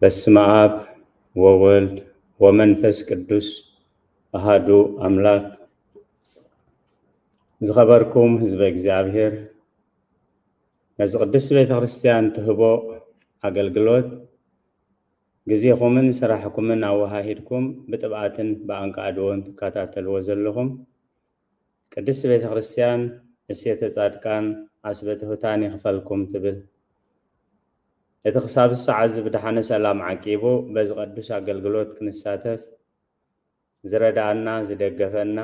በስመ አብ ወወልድ ወመንፈስ ቅዱስ አሃዱ አምላክ። ዝኸበርኩም ህዝበ እግዚኣብሔር፣ ነዚ ቅድስቲ ቤተ ክርስቲያን ትህቦ ኣገልግሎት ግዜኹምን ስራሕኩምን ኣወሃሂድኩም ብጥብኣትን ብኣንቃዕድዎን ትከታተልዎ ዘለኹም፣ ቅድስቲ ቤተ ክርስቲያን እሴተ ጻድቃን አስበ ትሑታን ይኽፈልኩም ትብል። እቲ ክሳብ ሰዓት እዚ ብደሓነ ሰላም ዓቂቡ በዚ ቅዱስ ኣገልግሎት ክንሳተፍ ዝረዳኣና፣ ዝደገፈና፣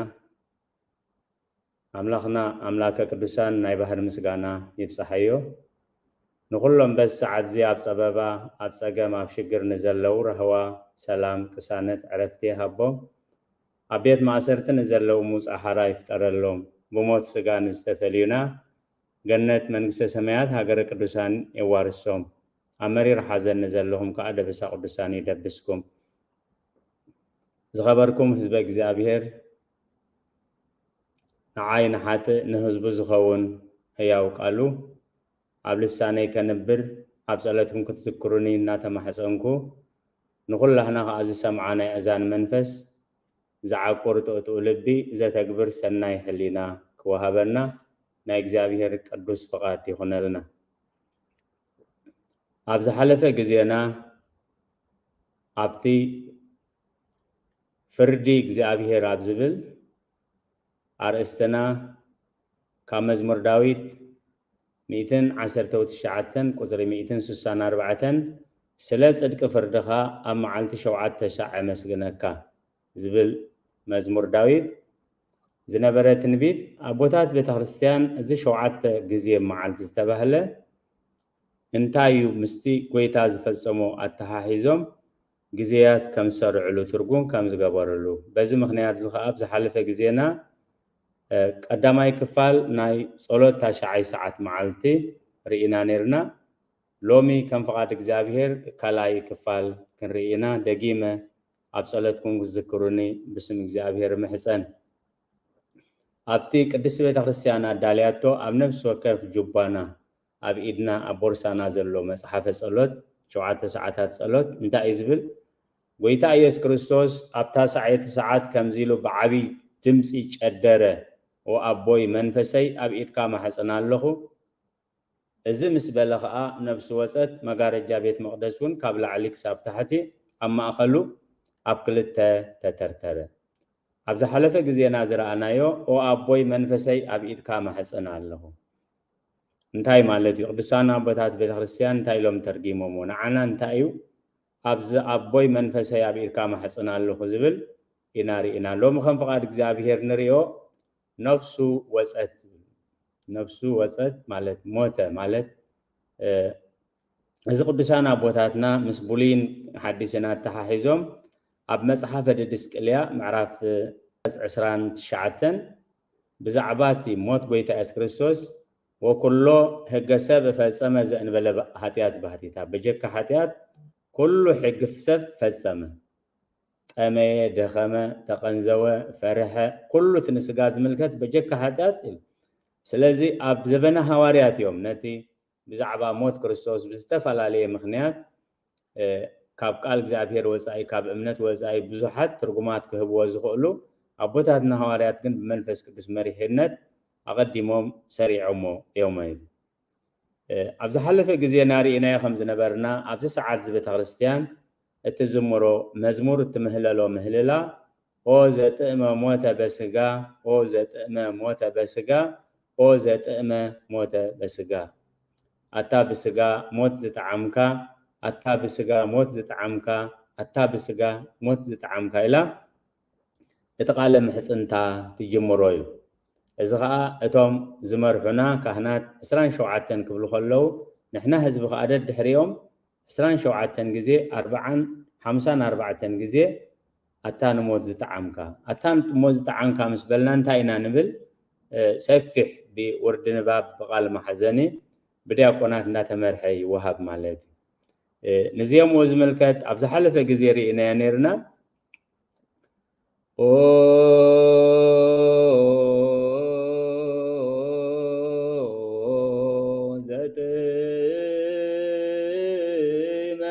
ኣምላኽና ኣምላከ ቅዱሳን ናይ ባህር ምስጋና ይብጻሓዮ። ንኹሎም በዚ ሰዓት እዚ ኣብ ጸበባ፣ ኣብ ጸገም፣ ኣብ ሽግር ንዘለዉ ራህዋ፣ ሰላም፣ ቅሳነት፣ ዕረፍቲ ይሃቦም። ኣብ ቤት ማእሰርቲ ንዘለዉ ምውጻእ ሓራ ይፍጠረሎም። ብሞት ስጋ ንዝተፈልዩና ገነት መንግስተ ሰማያት ሃገረ ቅዱሳን የዋርሶም። ኣብ መሪር ሓዘን ንዘለኹም ከኣ ደበሳ ቅዱሳን ይደብስኩም። ዝኸበርኩም ህዝበ እግዚኣብሔር፣ ንዓይ ንሓጥእ ንህዝቡ ዝኸውን ህያው ቃሉ ኣብ ልሳነይ ከንብር ኣብ ጸሎትኩም ክትዝክሩኒ እናተማሕጸንኩ፣ ንኹላህና ከኣ ዝሰምዓ ናይ እዛን መንፈስ ዝዓቁር ጥቕጥኡ ልቢ ዘተግብር ሰናይ ሕሊና ክወሃበና ናይ እግዚኣብሔር ቅዱስ ፍቓድ ይኹነልና። ኣብ ዝሓለፈ ግዜና ኣብቲ ፍርዲ እግዚኣብሔር ኣብ ዝብል ኣርእስትና ካብ መዝሙር ዳዊት ሚእትን ዓሰርተ ትሽዓተን ቁጽሪ ሚእትን ስሳን ኣርባዕተን፣ ስለ ጽድቂ ፍርድኻ ኣብ መዓልቲ ሸውዓተ ሻዕ ኣመስግነካ ዝብል መዝሙር ዳዊት ዝነበረ ትንቢት፣ ኣቦታት ቤተ ክርስቲያን እዚ ሸውዓተ ግዜ መዓልቲ ዝተባህለ እንታይ እዩ ምስቲ ጐይታ ዝፈጸሞ ኣተሓሒዞም ግዜያት ከም ዝሰርዕሉ ትርጉም ከም ዝገበርሉ። በዚ ምኽንያት እዚ ኸኣ ኣብ ዝሓለፈ ግዜና፣ እ፣ ቀዳማይ ክፋል ናይ ጸሎት ታሽዓይ ሰዓት መዓልቲ ርኢና ነይርና። ሎሚ ከም ፍቓድ እግዚኣብሔር ካልኣይ ክፋል ክንርኢ ኢና። ደጊመ ኣብ ጸሎትኩም ክትዝክሩኒ ብስም እግዚኣብሔር እምሕጸን። ኣብቲ ቅድስቲ ቤተ ክርስቲያን ኣዳልያቶ ኣብ ነፍሲ ወከፍ ጁባና፣ ኣብ ኢድና፣ ኣብ ቦርሳና ዘሎ መጽሓፈ ጸሎት፣ ሸውዓተ ሰዓታት ጸሎት እንታይ እዩ ዝብል? ጐይታ ኢየሱስ ክርስቶስ ኣብታ ሰዓይቲ ሰዓት ከምዚ ኢሉ ብዓቢ ድምጺ ጨደረ፣ "ኦ ኣቦይ፣ መንፈሰይ ኣብ ኢድካ ማሕጽን ኣለኹ። እዚ ምስ በለ ኸኣ ነብሱ ወጸት፣ መጋረጃ ቤት መቕደስ እውን ካብ ላዕሊ ክሳብ ታሕቲ ኣብ ማእከሉ ኣብ ክልተ ተተርተረ። ኣብ ዝሓለፈ ግዜና ዝረኣናዮ፣ ኦ ኣቦይ መንፈሰይ ኣብ ኢድካ ማሕጽን ኣለኹ።" እንታይ ማለት እዩ? ቅዱሳን ኣቦታት ቤተ ክርስቲያን እንታይ ኢሎም ተርጊሞምዎ? ንዓና እንታይ እዩ ኣብዚ ኣቦይ መንፈሰይ ኣብ ኢድካ ማሕጽን ኣለኹ ዝብል ኢና ርኢና። ሎሚ ከም ፍቓድ እግዚኣብሔር ንርእዮ ነፍሱ ወጸት፣ ነፍሱ ወጸት ማለት ሞተ ማለት፣ እ፣ እዚ ቅዱሳን ኣቦታትና ምስ ብሉይን ሓዲስን ኣተሓሒዞም ኣብ መጽሓፈ ድድስቅልያ ምዕራፍ ዕስራን ትሽዓተን ብዛዕባ እቲ ሞት ጐይታ የሱስ ክርስቶስ "ወኩሎ ሕገ ሰብ እፈጸመ ዘእንበለ ሓጢኣት ባሕቲታ" በጀካ ሓጢኣት ኩሉ ሕጊ ሰብ ፈጸመ። ጠመየ፣ ደኸመ፣ ተቐንዘወ፣ ፈርሐ፣ ኩሉ እቲ ንስጋ ዝምልከት በጀካ ሓጢኣት ኢሉ። ስለዚ ኣብ ዘበነ ሃዋርያት እዮም ነቲ ብዛዕባ ሞት ክርስቶስ ብዝተፈላለየ ምኽንያት፣ እ፣ ካብ ቃል እግዚኣብሔር ወጻኢ፣ ካብ እምነት ወጻኢ ብዙሓት ትርጉማት ክህብዎ ዝኽእሉ ኣቦታትና ሃዋርያት ግን ብመንፈስ ቅዱስ መሪሕነት ኣቐዲሞም ሰሪዖሞ እዮም ኢሉ። እ፣ ኣብ ዝሓለፈ ግዜና ርኢናዮ ከም ዝነበርና፣ ኣብዚ ሰዓት እዚ ቤተ ክርስቲያን እትዝምሮ መዝሙር፣ እትምህለሎ ምህልላ፣ "ኦ ዘጥእመ ሞተ በስጋ፣ ኦ ዘጥእመ ሞተ በስጋ፣ ኦ ዘጥእመ ሞተ በስጋ። ኣታ ብስጋ ሞት ዝጠዓምካ፣ ኣታ ብስጋ ሞት ዝጠዓምካ፣ ኣታ ብስጋ ሞት ዝጠዓምካ" ኢላ እቲ ቃለ ምሕጽንታ ትጅምሮ እዩ። እዚ ኸኣ እቶም ዝመርሑና ካህናት ዕስራን ሸውዓተን ክብሉ ከለዉ፣ ንሕና ህዝቢ ኸኣ ደድሕሪኦም ዕስራን ሸውዓተን ግዜ፣ ኣርብዓን ሓምሳን ኣርባዕተን ግዜ "ኣታ ንሞት ዝጠዓምካ፣ ኣታ ንሞት ዝጠዓምካ" ምስ በልና እንታይ ኢና ንብል? እ፣ ሰፊሕ ብውርዲ ንባብ፣ ብቓል ማሕዘኒ ብዲያቆናት እንዳተመርሐ ይወሃብ ማለት እዩ። እ፣ ንዚኦም ዝምልከት ኣብ ዝሓለፈ ግዜ ርኢናዮ ነይርና። ኦ ዘጥመ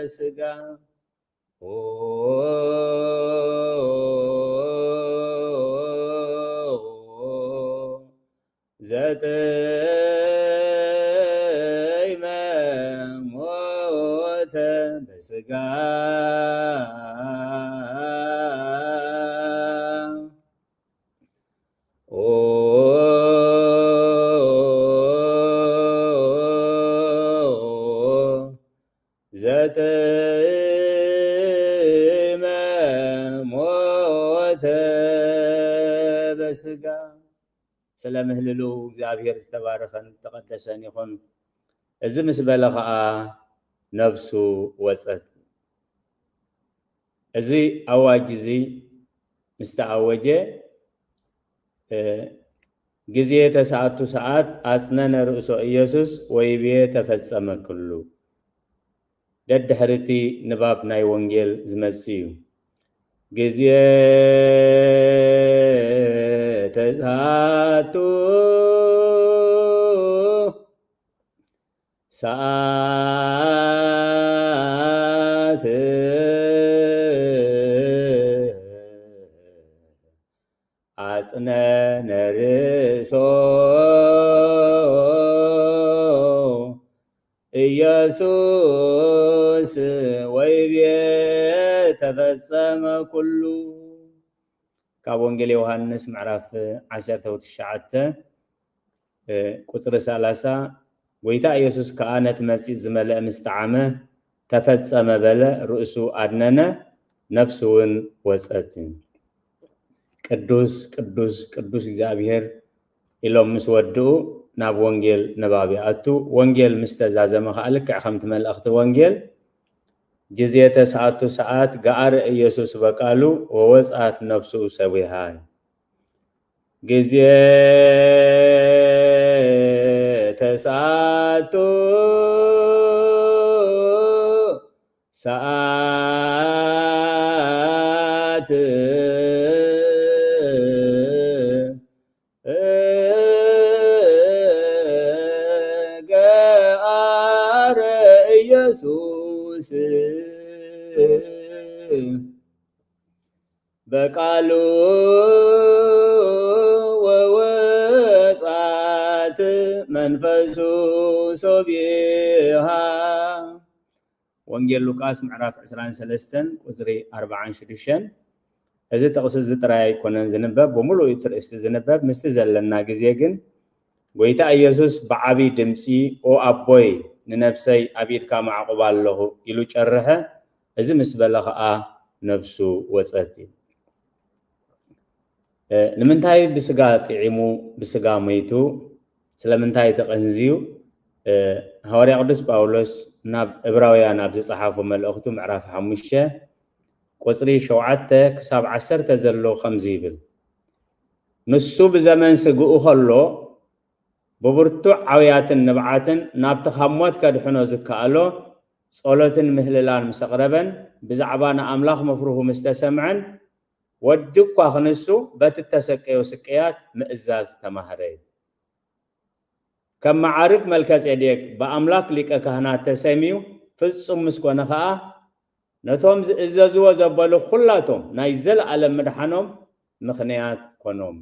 በስጋ ዘተይመ ሞተ በስጋ ዘተይመ ሞተ በስጋ። ስለ ምህልሉ እግዚኣብሔር ዝተባረኸን ዝተቐደሰን ይኹን። እዚ ምስ በለ ኸኣ ነብሱ ወጸት። እዚ ኣዋጅ እዚ ምስ ተኣወጀ፣ እ፣ ግዜ ተሰኣቱ ሰዓት ኣጽነነ ርእሶ ኢየሱስ ወይቤ ተፈጸመ ኩሉ። ደድሕሪ እቲ ንባብ ናይ ወንጌል ዝመጽእ እዩ። ግዜ ተሰኣቱ ሰዓት ኣጽነነ ርእሶ ኢየሱስ ወይቤ ተፈጸመ ኩሉ። ካብ ወንጌል ዮሃንስ ምዕራፍ ዓሰርተ ትሽዓተ፣ እ፣ ቁጽሪ ሰላሳ፣ ጎይታ ኢየሱስ ከኣ ነቲ መጺጽ ዝመልአ ምስ ጠዓመ፣ "ተፈጸመ" በለ፣ ርእሱ ኣድነነ፣ ነፍሱ እውን ወጸት። ቅዱስ፣ ቅዱስ፣ ቅዱስ እግዚኣብሔር ኢሎም ምስ ወድኡ፣ ናብ ወንጌል ንባብ ይኣቱ። ወንጌል ምስ ተዛዘመ ከኣ፣ ልክዕ ከምቲ መልእኽቲ ወንጌል፣ ግዜ ተሰኣቱ ሰዓት ገኣረ ኢየሱስ በቃሉ ወወጽኣት ነፍሱ ሰቢሃ። ግዜ ተሰኣቱ ሰዓት ገኣረ ኢየሱስ በቃሉ ወወጻት መንፈሱ ሶቢሃ። ወንጌል ሉቃስ ምዕራፍ ዕስራን ሰለስተን ቁጽሪ ኣርባዓን ሽዱሽተን። እዚ ጥቕሲ እዚ ጥራይ ኣይኮነን ዝንበብ፣ ብምሉእ እቲ ርእስቲ ዝንበብ። ምስቲ ዘለና ግዜ ግን፣ ጎይታ ኢየሱስ ብዓቢ ድምጺ፣ "ኦ ኣቦይ፣ ንነፍሰይ ኣብ ኢድካ መዓቑባ ኣለኹ" ኢሉ ጨርሐ። እዚ ምስ በለ ኸኣ ነብሱ ወጸት እዩ። እ፣ ንምንታይ ብስጋ ጥዒሙ ብስጋ ሞይቱ? ስለምንታይ ተቐንዝዩ? እ፣ ሃዋርያ ቅዱስ ጳውሎስ ናብ ዕብራውያን ኣብ ዝጸሓፎ መልእኽቱ ምዕራፍ ሓሙሽተ ቁጽሪ ሸውዓተ ክሳብ ዓሰርተ ዘሎ ከምዚ ይብል፣ "ንሱ ብዘመን ስግኡ ኸሎ ብብርቱዕ ዓውያትን ንብዓትን ናብቲ ካብ ሞት ከድሕኖ ዝከኣሎ ጸሎትን ምህልላን ምስ ኣቕረበን ብዛዕባ ንኣምላኽ ምፍርሁ ምስ ተሰምዐን፣ ወዲ እኳ ክንሱ በቲ እተሰቀዮ ስቅያት ምእዛዝ ተማህረ" እዩ። ከም መዓርግ መልከጼዴቅ ብኣምላክ ሊቀ ካህናት ተሰምዩ ፍጹም ምስ ኮነ ኸኣ፣ ነቶም ዝእዘዝዎ ዘበሉ ኹላቶም ናይ ዘለኣለም ምድሓኖም ምኽንያት ኮኖም።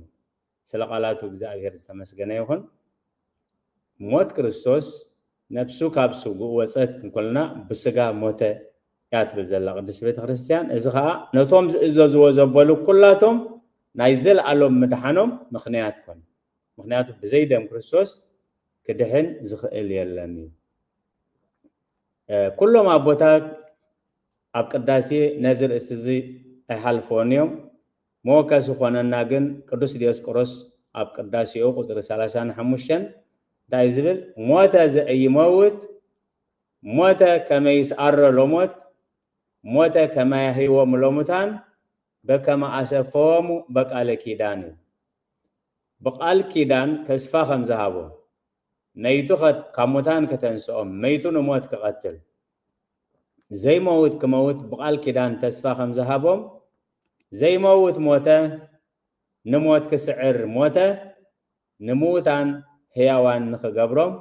ስለ ቃላቱ እግዚኣብሔር ዝተመስገነ ይኹን። ሞት ክርስቶስ ነፍሱ ካብ ስግኡ ወጸት እንኮልና ብስጋ ሞተ እያ ትብል ዘላ ቅድስት ቤተ ክርስቲያን። እዚ ኸኣ ነቶም ዝእዘዝዎ ዘበሉ ኲላቶም ናይ ዘለኣሎም ምድሓኖም ምኽንያት ኮነ። ምኽንያቱ ብዘይ ደም ክርስቶስ ክድሕን ዝኽእል የለን እዩ። እ፣ ኩሎም ኣቦታት ኣብ ቅዳሴ ነዚ ርእስቲ እዚ ኣይሓልፍዎን እዮም። መወከሲ ዝኾነና ግን ቅዱስ ዲዮስቆሮስ ኣብ ቅዳሴኡ ቁጽሪ ሰላሳን ሓሙሽተን እንታይ ዝብል? "ሞተ ዘኢይመውት፣ ሞተ ከመ ይስዓሮ ለሞት፣ ሞተ ከመ ያህይዎሙ ለሙታን፣ በከመ ኣሰፈዎሙ በቃለ ኪዳን" እዩ። ብቃል ኪዳን ተስፋ ከም ዝሃቦ፣ መይቱ ከ-፣ ካብ ሙታን ከተንስኦም፣ መይቱ ንሞት ክቐትል፣ ዘይመውት ክመውት ብቃል ኪዳን ተስፋ ከም ዝሃቦም፣ ዘይመውት ሞተ፣ ንሞት ክስዕር ሞተ፣ ንምዉታን ህያዋን ንኽገብሮም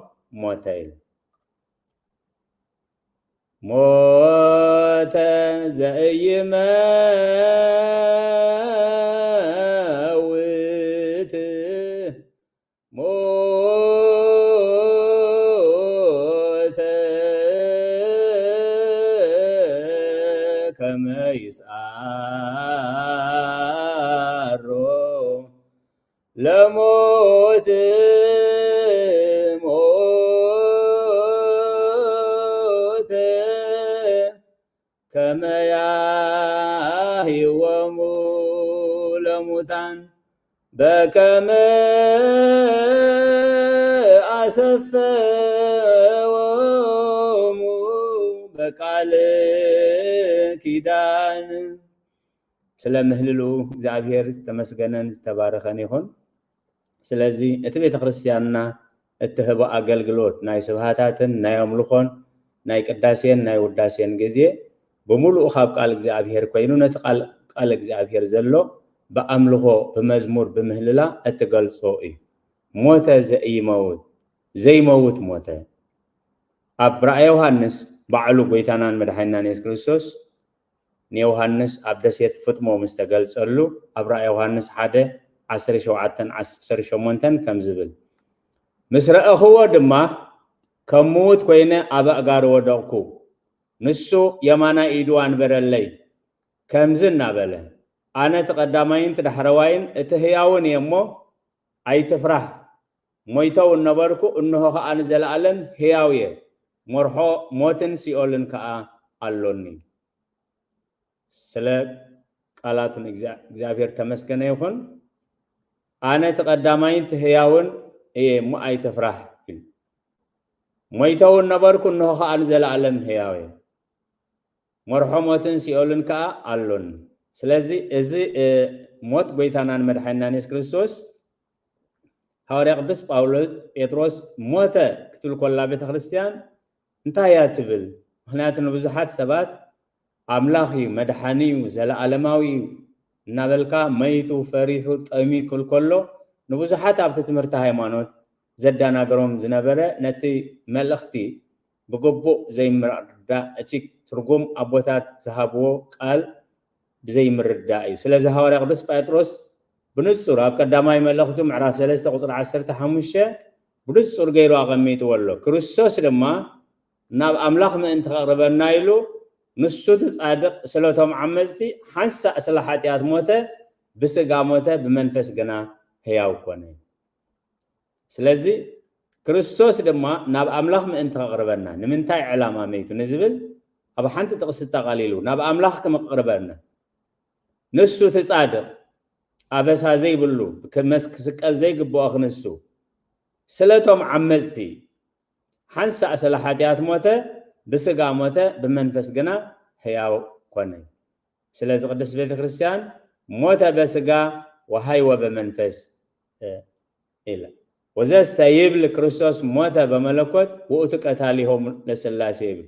ሞተ ኢሉ። ሞተ ዘኢይመውት፣ ሞተ ከመ ይስዓሮ ለሞት፣ ሞተ ከመ ያህይወሙ ለሙታን፣ በከመ ኣሰፈወሙ በቃል ኪዳን። ስለ ምህልሉ እግዚኣብሔር ዝተመስገነን ዝተባረኸን ይኹን። ስለዚ እቲ ቤተ ክርስቲያንና እትህቦ ኣገልግሎት ናይ ስብሃታትን ናይ ኣምልኾን ናይ ቅዳሴን ናይ ውዳሴን ግዜ ብምሉኡ ካብ ቃል እግዚኣብሔር ኮይኑ፣ ነቲ ቃል፣ ቃል እግዚኣብሔር ዘሎ ብኣምልኾ፣ ብመዝሙር፣ ብምህልላ እትገልጾ እዩ። ሞተ ዘኢይመውት፣ ዘይመውት ሞተ። ኣብ ራእየ ዮሃንስ ባዕሉ ጎይታናን መድሓኒናን የሱስ ክርስቶስ ንዮሃንስ ኣብ ደሴት ፍጥሞ ምስ ተገልጸሉ፣ ኣብ ራእየ ዮሃንስ ሓደ ዓሰርተ ሸውዓተን ዓሰርተ ሸሞንተን ከም ዝብል፣ ምስ ረኣኽዎ ድማ ከም ምዉት ኮይነ ኣብ ኣእጋሩ ወደቕኩ። ንሱ የማናይ ኢዱ ኣንበረለይ፣ ከምዚ እናበለ፣ ኣነ እቲ ቀዳማይን እቲ ዳሕረዋይን እቲ ህያውን እየ እሞ፣ ኣይትፍራህ። ሞይተ እውን ነበርኩ፣ እንሆ ኸኣ ንዘለኣለም ህያው እየ። መርሖ ሞትን ሲኦልን ከኣ ኣሎኒ። ስለ ቃላቱን እግዚኣብ-፣ እግዚኣብሔር ተመስገነ ይኹን። ኣነ እቲ ቀዳማይን እቲ ህያውን እየ እሞ ኣይትፍራህ ኢሉ። ሞይተ እውን ነበርኩ፣ እንሆ ኸኣ ንዘለኣለም ህያው እየ። መርሖ ሞትን ሲኦልን ከኣ ኣሎኒ። ስለዚ እዚ፣ እ፣ ሞት ጎይታናን መድሓኒናን የሱስ ክርስቶስ፣ ሃዋርያ ቅዱስ ጳውሎስ፣ ጴጥሮስ ሞተ ክትብል ኮላ ቤተ ክርስቲያን እንታይ እያ ትብል? ምኽንያቱ ንብዙሓት ሰባት ኣምላኽ እዩ፣ መድሓኒ እዩ፣ ዘለኣለማዊ እዩ እናበልካ መይቱ፣ ፈሪሑ፣ ጠምዩ ክብል ከሎ፣ ንብዙሓት ኣብቲ ትምህርቲ ሃይማኖት ዘደናግሮም ዝነበረ፣ ነቲ መልእኽቲ ብግቡእ ዘይምርዳእ፣ እቲ ትርጉም ኣቦታት ዝሃብዎ ቃል ብዘይምርዳእ እዩ። ስለዚ ሃዋርያ ቅዱስ ጴጥሮስ ብንጹር ኣብ ቀዳማይ መልእኽቱ ምዕራፍ ሰለስተ ቁጽሪ ዓሰርተ ሓሙሽተ ብንጹር ገይሩ ኣቐሚጥዎ ኣሎ። ክርስቶስ ድማ ናብ ኣምላኽ ምእንቲ ከቕርበና ኢሉ፣ ንሱ እቲ ጻድቕ ስለቶም ዓመጽቲ ሓንሳእ ስለ ሓጢኣት ሞተ፣ ብስጋ ሞተ፣ ብመንፈስ ግና ህያው ኮነ። ስለዚ ክርስቶስ ድማ ናብ ኣምላኽ ምእንቲ ከቕርበና፣ ንምንታይ ዕላማ መይቱ ንዝብል ኣብ ሓንቲ ጥቕሲ ጠቓሊሉ ናብ ኣምላኽ ክምቕርበና፣ ንሱ እቲ ጻድቕ፣ ኣበሳ ዘይብሉ፣ ክመስ-፣ ክስቀል ዘይግብኦ ክንሱ፣ ስለቶም ዓመጽቲ ሓንሳእ ስለ ሓጢኣት ሞተ፣ ብስጋ ሞተ፣ ብመንፈስ ግና ህያው ኮነ። ስለዚ ቅድስት ቤተ ክርስቲያን ሞተ በስጋ ወሃይወ በመንፈስ፣ እ፣ ኢላ። ወዘሰ ይብል ክርስቶስ ሞተ በመለኮት ውእቱ ቀታሊሆሙ ለስላሴ ይብል።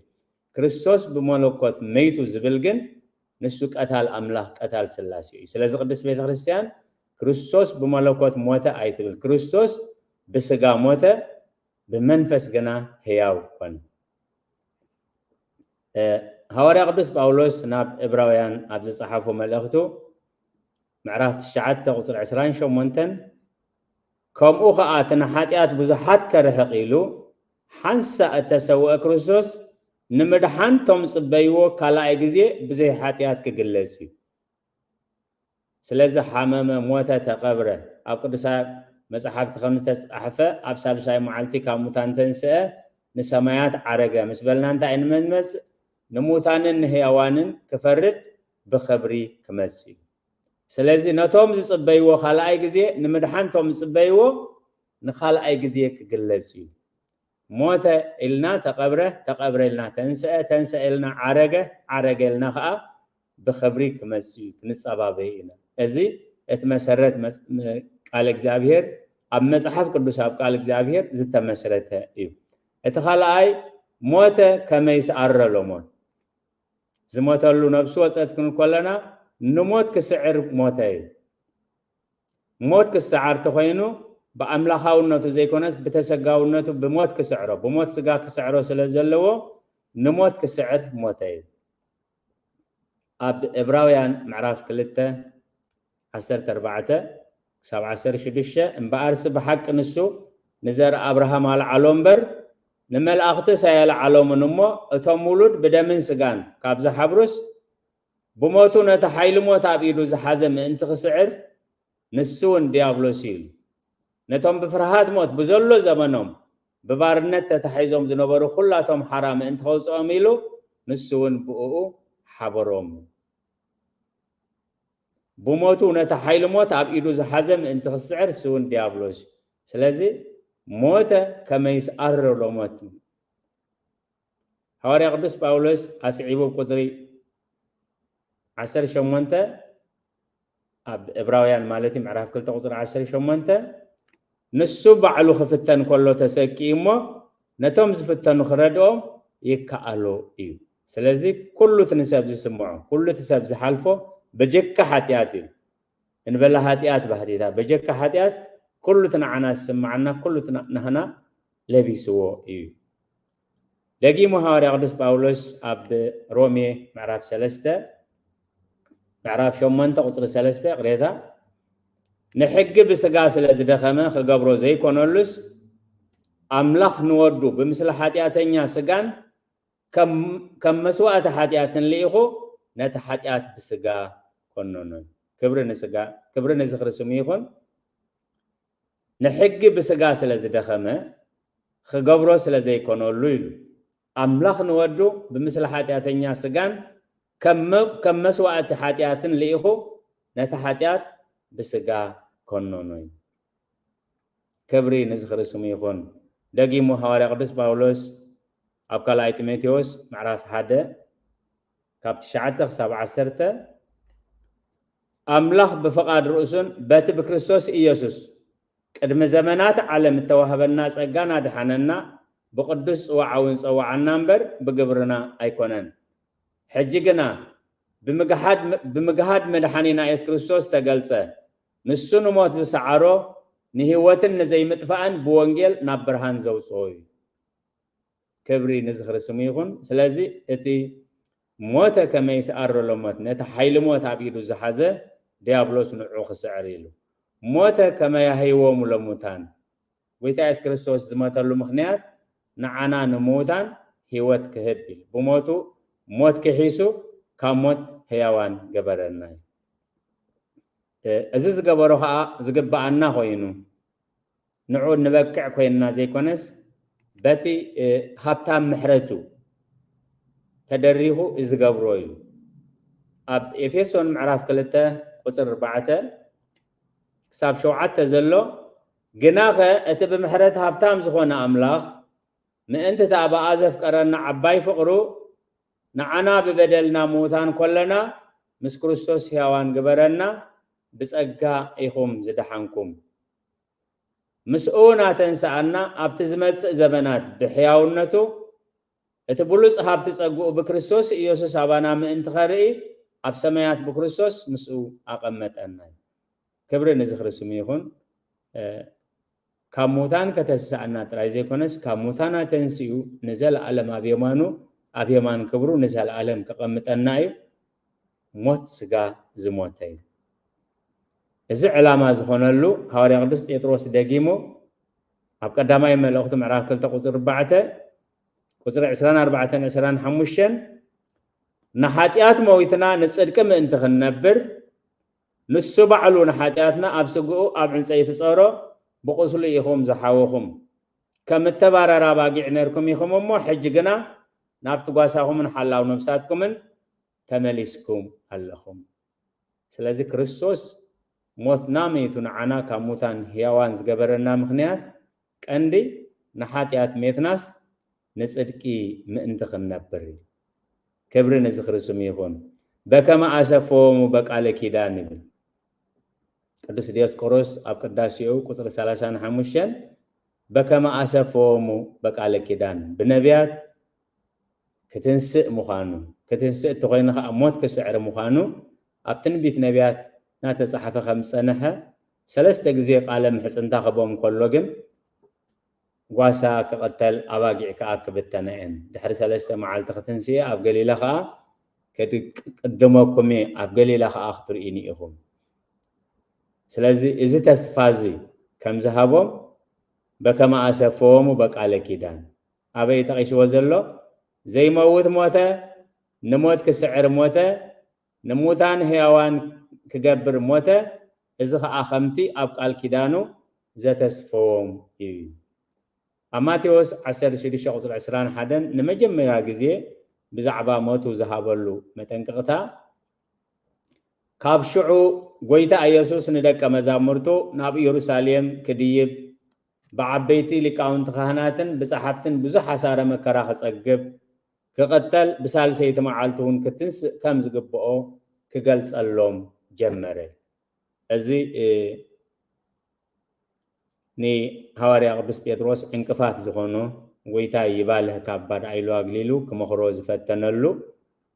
ክርስቶስ ብመለኮት መይቱ ዝብል ግን ንሱ ቀታል ኣምላኽ፣ ቀታል ስላሴ እዩ። ስለዚ ቅድስት ቤተ ክርስቲያን ክርስቶስ ብመለኮት ሞተ ኣይትብል። ክርስቶስ ብስጋ ሞተ፣ ብመንፈስ ግና ህያው ኮነ። እ፣ ሃዋርያ ቅዱስ ጳውሎስ ናብ ዕብራውያን ኣብ ዝጸሓፎ መልእኽቱ ምዕራፍ ትሽዓተ ቁጽሪ ዕስራን ሸሞንተን፣ ከምኡ ኸኣ እቲ ንሓጢኣት ብዙሓት ከርሕቕ ኢሉ ሓንሳእ እተሰውአ ክርስቶስ ንምድሓን ቶም ዝጽበይዎ ካልኣይ ግዜ ብዘይ ሓጢኣት ክግለጽ እዩ። ስለዚ ሓመመ፣ ሞተ፣ ተቐብረ። ኣብ ቅዱሳት መጻሕፍቲ ከም ዝተጻሕፈ፣ ኣብ ሳልሳይ መዓልቲ ካብ ሙታን ተንስአ፣ ንሰማያት ዓረገ ምስ በልና እንታይ እዩ ንመዝመጽእ? ንሙታንን ንህያዋንን ክፈርድ ብኽብሪ ክመጽእ እዩ። ስለዚ ነቶም ዝጽበይዎ ካልኣይ ግዜ፣ ንምድሓን ቶም ዝጽበይዎ ንኻልኣይ ግዜ ክግለጽ እዩ። ሞተ ኢልና ተቐብረ፣ ተቐብረ ኢልና ተንስአ፣ ተንስአ ኢልና ዓረገ፣ ዓረገ ኢልና ኸኣ ብኽብሪ ክመጽእ እዩ፣ ክንጸባበዮ ኢና። እዚ እቲ መሰረት መጽ-፣ ም-፣ ቃል እግዚኣብሔር ኣብ መጽሓፍ ቅዱስ፣ ኣብ ቃል እግዚኣብሔር ዝተመስረተ እዩ። እቲ ካልኣይ ሞተ ከመ ይስዓሮ ለሞት። ዝሞተሉ ነብሱ ወጸት ክንብል ከለና ንሞት ክስዕር ሞተ እዩ። ሞት ክሰዓር ተኾይኑ ብኣምላኻውነቱ ዘይኮነስ ብተሰጋውነቱ ብሞት ክስዕሮ፣ ብሞት ስጋ ክስዕሮ ስለ ዘለዎ ንሞት ክስዕር ሞተ እዩ። ኣብ ዕብራውያን ምዕራፍ ክልተ ዓሰርተ ኣርባዕተ ክሳብ ዓሰርተ ሽዱሽተ፣ እምበኣርሲ ብሓቂ ንሱ ንዘር ኣብርሃም ኣልዓሎ እምበር ንመላእኽትስ ኣየልዓሎምን እሞ፣ እቶም ውሉድ ብደምን ስጋን ካብ ዝሓብሩስ፣ ብሞቱ ነቲ ሓይሊ ሞት ኣብ ኢዱ ዝሓዘ ምእንቲ ክስዕር፣ ንሱ እውን ዲያብሎስ እዩ። ነቶም ብፍርሃት ሞት ብዘሎ ዘመኖም ብባርነት ተታሒዞም ዝነበሩ ኩላቶም ሓራ ምእንቲ ከውፅኦም ኢሉ፣ ንሱ እውን ብእኡ ሓበሮም። ብሞቱ ነቲ ሓይሊ ሞት ኣብ ኢዱ ዝሓዘ ምእንቲ ክስዕር፣ ንሱ እውን ዲያብሎስ እዩ። ስለዚ ሞተ ከመ ይስኣሮ ለሞት። ሃዋርያ ቅዱስ ጳውሎስ ኣስዒቡ ቁጽሪ ዓሰርተ ሸሞንተ ኣብ ዕብራውያን ማለት እዩ፣ ምዕራፍ ክልተ ቁጽሪ ዓሰርተ ሸሞንተ፣ ንሱ ባዕሉ ክፍተን ከሎ ተሰቂዩ እሞ ነቶም ዝፍተኑ ክረድኦም ይከኣሎ እዩ። ስለዚ ኩሉ እቲ ንሰብ ዝስምዖ፣ ኩሉ እቲ ሰብ ዝሓልፎ በጀካ ሓጢኣት እዩ። እንበለ ሓጢኣት ባህቲታ፣ በጀካ ሓጢኣት ኩሉ እቲ ንዓና ዝስምዓና፣ ኩሉ እቲ ና-፣ ናህና ለቢስዎ እዩ። ደጊሙ ሃዋርያ ቅዱስ ጳውሎስ ኣብ ሮሜ ምዕራፍ ሰለስተ፣ ምዕራፍ ሸሞንተ ቁጽሪ ሰለስተ፣ ይቕሬታ፣ ንሕጊ ብስጋ ስለ ዝደኸመ ክገብሮ ዘይኮነሉስ፣ ኣምላኽ ንወዱ ብምስሊ ሓጢኣተኛ ስጋን ከም፣ ከም መስዋእቲ ሓጢኣትን ልኢኹ ነቲ ሓጢኣት ብስጋ ኮነኖ። ክብሪ ንስጋ፣ ክብሪ ንዝኽሪ ስሙ ይኹን። ንሕጊ ብስጋ ስለ ዝደኸመ ክገብሮ ስለ ዘይኮነሉ ኢሉ። ኣምላኽ ንወዱ ብምስሊ ሓጢኣተኛ ስጋን ከም መ-፣ ከም መስዋእቲ ሓጢኣትን ልኢኹ ነቲ ሓጢኣት ብስጋ ኮነኖ እዩ። ክብሪ ንዝኽሪ ስሙ ይኹን። ደጊሙ ሃዋርያ ቅዱስ ጳውሎስ ኣብ ካልኣይ ጢሞቴዎስ ምዕራፍ ሓደ ካብ ትሽዓተ ክሳብ ዓሰርተ፣ ኣምላኽ ብፍቓድ ርእሱን በቲ ብክርስቶስ ኢየሱስ ቅድሚ ዘመናት ዓለም እተዋህበና ጸጋ ናድሓነና ብቕዱስ ጽዋዓውን ጸዋዓና እምበር ብግብርና ኣይኮነን። ሕጂ ግና ብምግሃድ፣ ብምግሃድ መድሓኒና የሱስ ክርስቶስ ተገልጸ። ንሱ ንሞት ዝሰዓሮ ንህይወትን ንዘይምጥፋእን ብወንጌል ናብ ብርሃን ዘውጽኦ እዩ። ክብሪ ንዝኽሪ ስሙ ይኹን። ስለዚ እቲ ሞተ ከመ ይስኣሮ ለሞት፣ ነቲ ሓይሊ ሞት ኣብ ኢዱ ዝሓዘ ዲያብሎስ ንዑ ክስዕር ኢሉ። ሞተ ከመ ያህይዎሙ ለሙታን፣ ጎይታ የሱስ ክርስቶስ ዝሞተሉ ምኽንያት ንዓና ንምዉታን ህይወት ክህብ እዩ። ብሞቱ ሞት ክሒሱ ካብ ሞት ህያዋን ገበረና እዩ። እ፣ እዚ ዝገበሮ ኸዓ ዝግብኣና ኮይኑ፣ ንዑ ንበቅዕ ኮይንና ዘይኮነስ፣ በቲ፣ እ፣ ሃብታም ምሕረቱ ተደሪኹ ዝገብሮ እዩ። ኣብ ኤፌሶን ምዕራፍ ክልተ ቁጽሪ ኣርባዕተ ክሳብ ሸውዓተ ዘሎ፣ ግናኸ እቲ ብምሕረት ሃብታም ዝኾነ ኣምላኽ፣ ምእንቲ እታ ብኣ ዘፍቀረና ዓባይ ፍቕሩ፣ ንዓና ብበደልና ምዉታን ከለና፣ ምስ ክርስቶስ ሕያዋን ግበረና፣ ብጸጋ ኢኹም ዝደሓንኩም። ምስኡ ናተንስኣና፣ ኣብቲ ዝመጽእ ዘመናት ብሕያውነቱ፣ እቲ ብሉጽ ሃብቲ ጸግኡ ብክርስቶስ ኢየሱስ ኣባና ምእንቲ ኸርኢ፣ ኣብ ሰማያት ብክርስቶስ ምስኡ ኣቐመጠና። ክብሪ ንዝኽሪ ስሙ ይኹን። እ፣ ካብ ሙታን ከተስኣና ጥራይ ዘይኮነስ፣ ካብ ሙታን ኣተንሲኡ ንዘለኣለም ኣብ የማኑ፣ ኣብ የማን ክብሩ ንዘለኣለም ከቐምጠና እዩ። ሞት ስጋ ዝሞተ እዩ። እዚ ዕላማ ዝኾነሉ ሃዋርያ ቅዱስ ጴጥሮስ ደጊሙ ኣብ ቀዳማይ መልእኽቱ ምዕራፍ ክልተ ቁጽሪ ኣርባዕተ፣ ቁጽሪ ዕስራን ኣርባዕተን ዕስራን ሓሙሽተን፣ ንሓጢኣት መዊትና ንጽድቂ ምእንቲ ክንነብር፣ ንሱ ባዕሉ ንሓጢኣትና ኣብ ስግኡ ኣብ ዕንጸይቲ ጸሮ፣ ብቁስሉ ኢኹም ዝሓወኹም። ከም እተባረራ ኣባጊዕ ነርኩም ኢኹም እሞ፣ ሕጂ ግና ናብቲ ጓሳኹምን ሓላው ነብሳትኩምን ተመሊስኩም ኣለኹም። ስለዚ ክርስቶስ ሞትና መይቱ ንዓና ካብ ሙታን ህያዋን ዝገበረና ምኽንያት ቀንዲ ንሓጢኣት ሜትናስ ንጽድቂ ምእንቲ ክንነብር እዩ። ክብሪ ንዝኽሪ ስሙ ይኹን። በከመ ኣሰፈዎሙ በቃለ ኪዳን ይብል ቅዱስ ዲዮስቆሮስ ኣብ ቅዳሴኡ ቁጽሪ ሰላሳን ሓሙሽተን፣ በከመ ኣሰፈዎሙ በቃለ ኪዳን፣ ብነቢያት ክትንስእ ምዃኑ፣ ክትንስእ እንተኾይኑ ኸዓ ሞት ክስዕር ምዃኑ ኣብ ትንቢት ነቢያት እናተጻሕፈ ከም ዝጸንሐ፣ ሰለስተ ግዜ ቃለ ምሕጽንታ ክቦም ከሎ ግን፣ ጓሳ ክቕተል፣ ኣባጊዕ ከኣ ክብተና እየን። ድሕሪ ሰለስተ መዓልቲ ክትንስኤ ኣብ ገሊላ ከኣ ክድቅድመኩም እየ፣ ኣብ ገሊላ ከኣ ክትርእዩኒ ኢኹም። ስለዚ እዚ ተስፋ እዚ ከም ዝሃቦም በከመ ኣሰፈዎሙ በቃለ ኪዳን ኣበይ ጠቒስዎ ዘሎ? ዘይመውት ሞተ፣ ንሞት ክስዕር ሞተ፣ ንሙታን ህያዋን ክገብር ሞተ። እዚ ኸኣ ከምቲ ኣብ ቃል ኪዳኑ ዘተስፈዎም እዩ። ኣብ ማቴዎስ ዓሰርተ ሽዱሽተ ቁጽሪ ዕስራን ሓደን ንመጀመርያ ግዜ ብዛዕባ ሞቱ ዝሃበሉ መጠንቀቕታ፣ ካብ ሽዑ ጎይታ ኢየሱስ ንደቀ መዛሙርቱ ናብ ኢየሩሳሌም ክድይብ፣ ብዓበይቲ ሊቃውንቲ ካህናትን ብጸሓፍትን ብዙሕ ኣሳረ መከራ ክጸግብ፣ ክቕተል፣ ብሳልሰይቲ መዓልቲ እውን ክትንስእ ከም ዝግብኦ ክገልጸሎም ጀመረ። እዚ፣ እ፣ ንሃዋርያ ቅዱስ ጴጥሮስ ዕንቅፋት ዝኾኖ፣ ጎይታይ ይባልህ ካብ ባድዓ ኢሉ ኣግሊሉ ክመኽሮ ዝፈተነሉ፣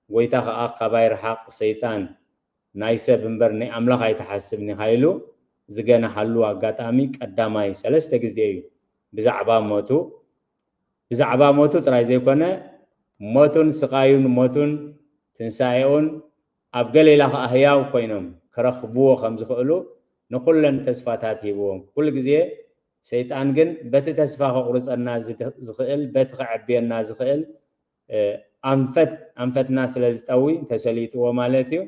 ጎይታ ኸኣ ካባይ ርሓቕ ሰይጣን፣ ናይ ሰብ እምበር ናይ ኣምላኽ ኣይትሓስብን ኢኻ ኢሉ ዝገነሓሉ ኣጋጣሚ ቀዳማይ ሰለስተ ግዜ እዩ። ብዛዕባ ሞቱ፣ ብዛዕባ ሞቱ ጥራይ ዘይኮነ፣ ሞቱን ስቓዩን ሞቱን ትንሳኤኡን ኣብ ገሊላ ኸኣ ህያው ኮይኖም ክረኽብዎ ከም ዝኽእሉ ንኹለን ተስፋታት ሂብዎም። ኩሉ ግዜ ሰይጣን ግን በቲ ተስፋ ከቑርጸና ዝድ-፣ ዝኽእል፣ በቲ ከዕብየና ዝኽእል፣ እ፣ ኣንፈት፣ ኣንፈትና ስለ ዝጠዊ ተሰሊጥዎ ማለት እዩ።